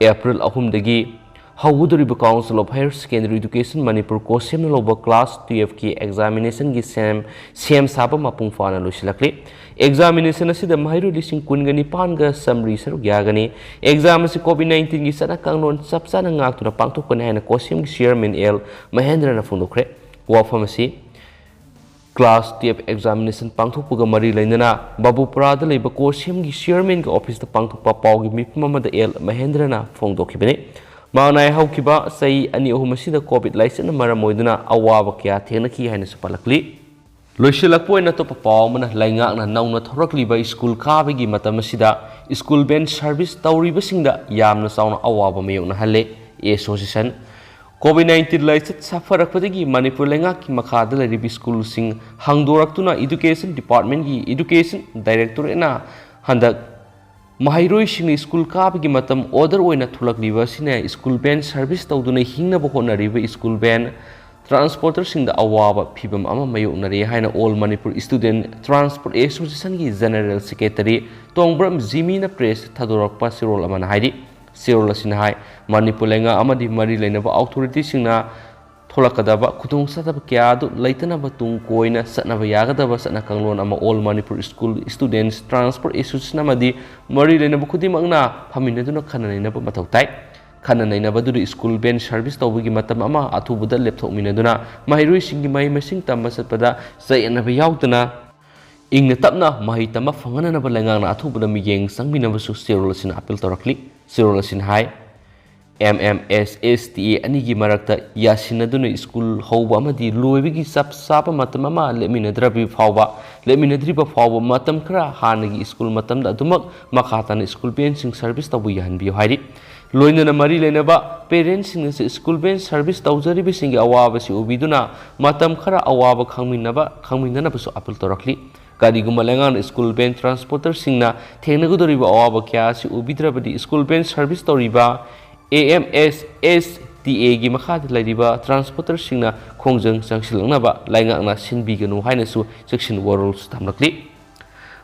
April ꯑꯍꯨꯝꯗꯒꯤ ꯍꯧꯒꯗꯧꯔꯤꯕ Council of Higher Secondary Education Manipur COHSEM ꯅ ꯂꯧꯕ class twelve ꯀꯤ examination ꯒꯤ ꯁꯦꯝ, ꯁꯦꯝ ꯁꯥꯕ ꯃꯄꯨꯡ ꯐꯥꯅ ꯂꯣꯏꯁꯤꯜꯂꯛꯂꯤ꯫ Examination ꯑꯁꯤꯗ ꯃꯍꯩꯔꯣꯏ ꯂꯤꯁꯤꯡ ꯀꯨꯟꯒ ꯅꯤꯄꯥꯟꯒ ꯆꯥꯃꯔꯤ ꯁꯔꯨꯛ ꯌꯥꯒꯅꯤ꯫ Exam ꯑꯁꯤ COVID nineteen ꯒꯤ ꯆꯠꯅ ꯀꯥꯡꯂꯣꯟ ꯆꯞ ꯆꯥꯅ ꯉꯥꯛꯇꯨꯅ ꯄꯥꯡꯊꯣꯛꯀꯅꯤ ꯍꯥꯏꯅ COHSEM ꯒꯤ chairman ꯑꯦꯜ ꯃꯍꯦꯟꯗ꯭ꯔꯅ ꯐꯣꯡꯗꯣꯛꯈ꯭ꯔꯦ꯫ ꯋꯥꯐꯝ ꯑꯁꯤ class twelve examination ꯄꯥꯡꯊꯣꯛꯄꯒ ꯃꯔꯤ ꯂꯩꯅꯅ ꯕꯥꯕꯨꯄꯨꯔꯥꯗ ꯂꯩꯕ COHSEM ꯒꯤ chairman ꯒꯤ office ꯇ ꯄꯥꯡꯊꯣꯛꯄ ꯄꯥꯎꯒꯤ ꯃꯤꯐꯝ ꯑꯃꯗ ꯑꯦꯜ ꯃꯍꯦꯟꯗ꯭ꯔꯅ ꯐꯣꯡꯗꯣꯛꯈꯤꯕꯅꯤ꯫ ꯃꯥꯡꯅꯥꯏ ꯍꯧꯈꯤꯕ ꯆꯍꯤ ꯑꯅꯤ ꯑꯍꯨꯝ ꯑꯁꯤꯗ COVID ꯂꯥꯏꯆꯠꯅ ꯃꯔꯝ ꯑꯣꯏꯗꯨꯅ ꯑꯋꯥꯕ ꯀꯌꯥ ꯊꯦꯡꯅꯈꯤ ꯍꯥꯏꯅꯁꯨ ꯄꯜꯂꯛꯂꯤ꯫ ꯂꯣꯏꯁꯤꯜꯂꯛꯄ ꯑꯣꯏꯅ ꯑꯇꯣꯞꯄ ꯄꯥꯎ ꯑꯃꯅ, ꯂꯩꯉꯥꯛꯅ ꯅꯧꯅ ꯊꯣꯔꯛꯂꯤꯕ ꯁ꯭ꯀꯨꯜ ꯀꯥꯕꯒꯤ ꯃꯇꯝ ꯑꯁꯤꯗ school van service ꯇꯧꯔꯤꯕꯁꯤꯡꯗ ꯌꯥꯝꯅ ꯆꯥꯎꯅ ꯑꯋꯥꯕ ꯃꯥꯌꯣꯛꯅꯍꯜꯂꯦ꯫ Association COVID nineteen ꯂꯥꯏꯆꯠ ꯁꯥꯐꯔꯛꯄꯗꯒꯤ ꯃꯅꯤꯄꯨꯔ ꯂꯩꯉꯥꯛꯀꯤ ꯃꯈꯥꯗ ꯂꯩꯔꯤꯕ ꯁ꯭ꯀꯨꯜꯁꯤꯡ ꯍꯥꯡꯗꯣꯔꯛꯇꯨꯅ Education Department ꯀꯤ Education Directorate ꯅ ꯍꯟꯗꯛ ꯃꯍꯩꯔꯣꯏꯁꯤꯡꯅ ꯁ꯭ꯀꯨꯜ ꯀꯥꯕꯒꯤ ꯃꯇꯝ order ꯑꯣꯏꯅ ꯊꯣꯛꯂꯛꯂꯤꯕ ꯑꯁꯤꯅ ꯁ꯭ꯀꯨꯜ van service ꯇꯧꯗꯨꯅ ꯍꯤꯡꯅꯕ ꯍꯣꯠꯅꯔꯤꯕ ꯁ꯭ꯀꯨꯜ van transporter ꯁꯤꯡꯗ ꯑꯋꯥꯕ ꯐꯤꯚꯝ ꯑꯃ ꯃꯥꯌꯣꯛꯅꯔꯦ ꯍꯥꯏꯅ All Manipur Student Transport Association ꯒꯤ General Secretary ꯇꯣꯡꯕ꯭ꯔꯝ ꯖꯤꯃꯤꯅ press ꯊꯥꯗꯣꯔꯛꯄ ꯆꯦꯔꯣꯜ ꯑꯃꯅ ꯍꯥꯏꯔꯤ꯫ ꯆꯦꯔꯣꯜ ꯑꯁꯤꯅ ꯍꯥꯏ, ꯃꯅꯤꯄꯨꯔ ꯂꯩꯉꯥꯛ ꯑꯃꯗꯤ ꯃꯔꯤ ꯂꯩꯅꯕ authority ꯁꯤꯡꯅ ꯊꯣꯛꯂꯛꯀꯗꯕ ꯈꯨꯗꯣꯡꯆꯥꯗꯕ ꯀꯌꯥ ꯑꯗꯨ ꯂꯩꯇꯅꯕ ꯇꯨꯡ ꯀꯣꯏꯅ ꯆꯠꯅꯕ ꯌꯥꯒꯗꯕ ꯆꯠꯅ ꯀꯥꯡꯂꯣꯟ ꯑꯃ All Manipur School Students Transport Association ꯑꯃꯗꯤ ꯃꯔꯤ ꯂꯩꯅꯕ ꯈꯨꯗꯤꯡꯃꯛꯅ ꯐꯝꯃꯤꯟꯅꯗꯨꯅ ꯈꯟꯅ ꯅꯩꯅꯕ ꯃꯊꯧ ꯇꯥꯏ꯫ ꯈꯟꯅ ꯅꯩꯅꯕꯗꯨꯗ ꯁ꯭ꯀꯨꯜ van service ꯇꯧꯕꯒꯤ ꯃꯇꯝ ꯑꯃ ꯑꯊꯨꯕꯗ ꯂꯦꯞꯊꯣꯛꯃꯤꯟꯅꯗꯨꯅ ꯃꯍꯩꯔꯣꯏꯁꯤꯡꯒꯤ ꯃꯍꯩ ꯃꯁꯤꯡ ꯇꯝꯕ ꯆꯠꯄꯗ ꯆꯌꯦꯠꯅꯕ ꯌꯥꯎꯗꯅ ꯏꯪꯅ ꯇꯞꯅ ꯃꯍꯩ ꯇꯝꯕ ꯐꯪꯍꯟꯅꯅꯕ ꯂꯩꯉꯥꯛꯅ ꯑꯊꯨꯕꯗ ꯃꯤꯠꯌꯦꯡ ꯆꯪꯕꯤꯅꯕꯁꯨ ꯆꯦꯔꯣꯜ ꯑꯁꯤꯅ appeal ꯇꯧꯔꯛꯂꯤ꯫ ꯆꯦꯔꯣꯜ ꯑꯁꯤꯅ ꯍꯥꯏ, M M S S T A ꯑꯅꯤꯒꯤ ꯃꯔꯛꯇ ꯌꯥꯁꯤꯟꯅꯗꯨꯅ ꯁ꯭ꯀꯨꯜ ꯍꯧꯕ ꯑꯃꯗꯤ ꯂꯣꯏꯕꯒꯤ ꯆꯞ ꯆꯥꯕ ꯃꯇꯝ ꯑꯃ ꯂꯦꯞꯃꯤꯟꯅꯗ꯭ꯔꯕꯤ ꯐꯥꯎꯕ, ꯂꯦꯞꯃꯤꯟꯅꯗ꯭ꯔꯤꯕ ꯐꯥꯎꯕ ꯃꯇꯝ ꯈꯔ ꯍꯥꯟꯅꯒꯤ ꯁ꯭ꯀꯨꯜ ꯃꯇꯝꯗ ꯑꯗꯨꯃꯛ ꯃꯈꯥ ꯇꯥꯅ ꯁ꯭ꯀꯨꯜ van ꯁꯤꯡ service ꯇꯧꯕ ꯌꯥꯍꯟꯕꯤꯌꯨ ꯍꯥꯏꯔꯤ꯫ ꯂꯣꯏꯅꯅ ꯃꯔꯤ ꯂꯩꯅꯕ parent ꯁꯤꯡꯅꯁꯨ ꯁ꯭ꯀꯨꯜ van service ꯇꯧꯖꯔꯤꯕꯁꯤꯡꯒꯤ ꯑꯋꯥꯕꯁꯤ ꯎꯕꯤꯗꯨꯅ ꯃꯇꯝ ꯈꯔ ꯑꯋꯥꯕ ꯈꯪꯃꯤꯟꯅꯕ, ꯈꯪꯃꯤꯟꯅꯅꯕꯁꯨ appeal ꯇꯧꯔꯛꯂꯤ꯫ ꯀꯔꯤꯒꯨꯝꯕ ꯂꯩꯉꯥꯛꯅ ꯁ꯭ꯀꯨꯜ van transporter ꯁꯤꯡꯅ ꯊꯦꯡꯅꯒꯗꯧꯔꯤꯕ ꯑꯋꯥꯕ ꯀꯌꯥ ꯑꯁꯤ ꯎꯕꯤꯗ꯭ꯔꯕꯗꯤ ꯁ꯭ꯀꯨꯜ van service ꯇꯧꯔꯤꯕ A M S S T A ꯒꯤ ꯃꯈꯥꯗ ꯂꯩꯔꯤꯕ transporter ꯁꯤꯡꯅ ꯈꯣꯡꯖꯪ ꯆꯪꯁꯤꯜꯂꯛꯅꯕ ꯂꯩꯉꯥꯛꯅ ꯁꯤꯟꯕꯤꯒꯅꯨ ꯍꯥꯏꯅꯁꯨ ꯆꯦꯛꯁꯤꯟ ꯋꯥꯔꯣꯜꯁꯨ ꯊꯝꯂꯛꯂꯤ꯫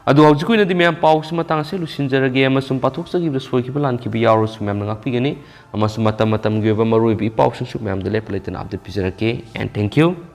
ꯑꯗꯨ ꯍꯧꯖꯤꯛꯀꯤ ꯑꯣꯏꯅꯗꯤ ꯃꯌꯥꯝ ꯄꯥꯎꯁꯤ ꯃꯇꯥꯡ ꯑꯁꯤꯗ ꯂꯣꯏꯁꯤꯟꯖꯔꯒꯦ, ꯑꯃꯁꯨꯡ ꯄꯥꯊꯣꯛꯆꯈꯤꯕꯗ ꯁꯣꯏꯈꯤꯕ ꯂꯥꯟꯈꯤꯕ ꯌꯥꯎꯔꯁꯨ ꯃꯌꯥꯝꯅ ꯉꯥꯛꯄꯤꯒꯅꯤ, ꯑꯃꯁꯨꯡ ꯃꯇꯝ ꯃꯇꯝꯒꯤ ꯑꯣꯏꯕ ꯃꯔꯨꯑꯣꯏꯕ ꯏ ꯄꯥꯎꯁꯤꯡꯁꯨ ꯃꯌꯥꯝꯗ ꯂꯦꯞꯄ ꯂꯩꯇꯅ update ꯄꯤꯖꯔꯛꯀꯦ꯫ And thank you.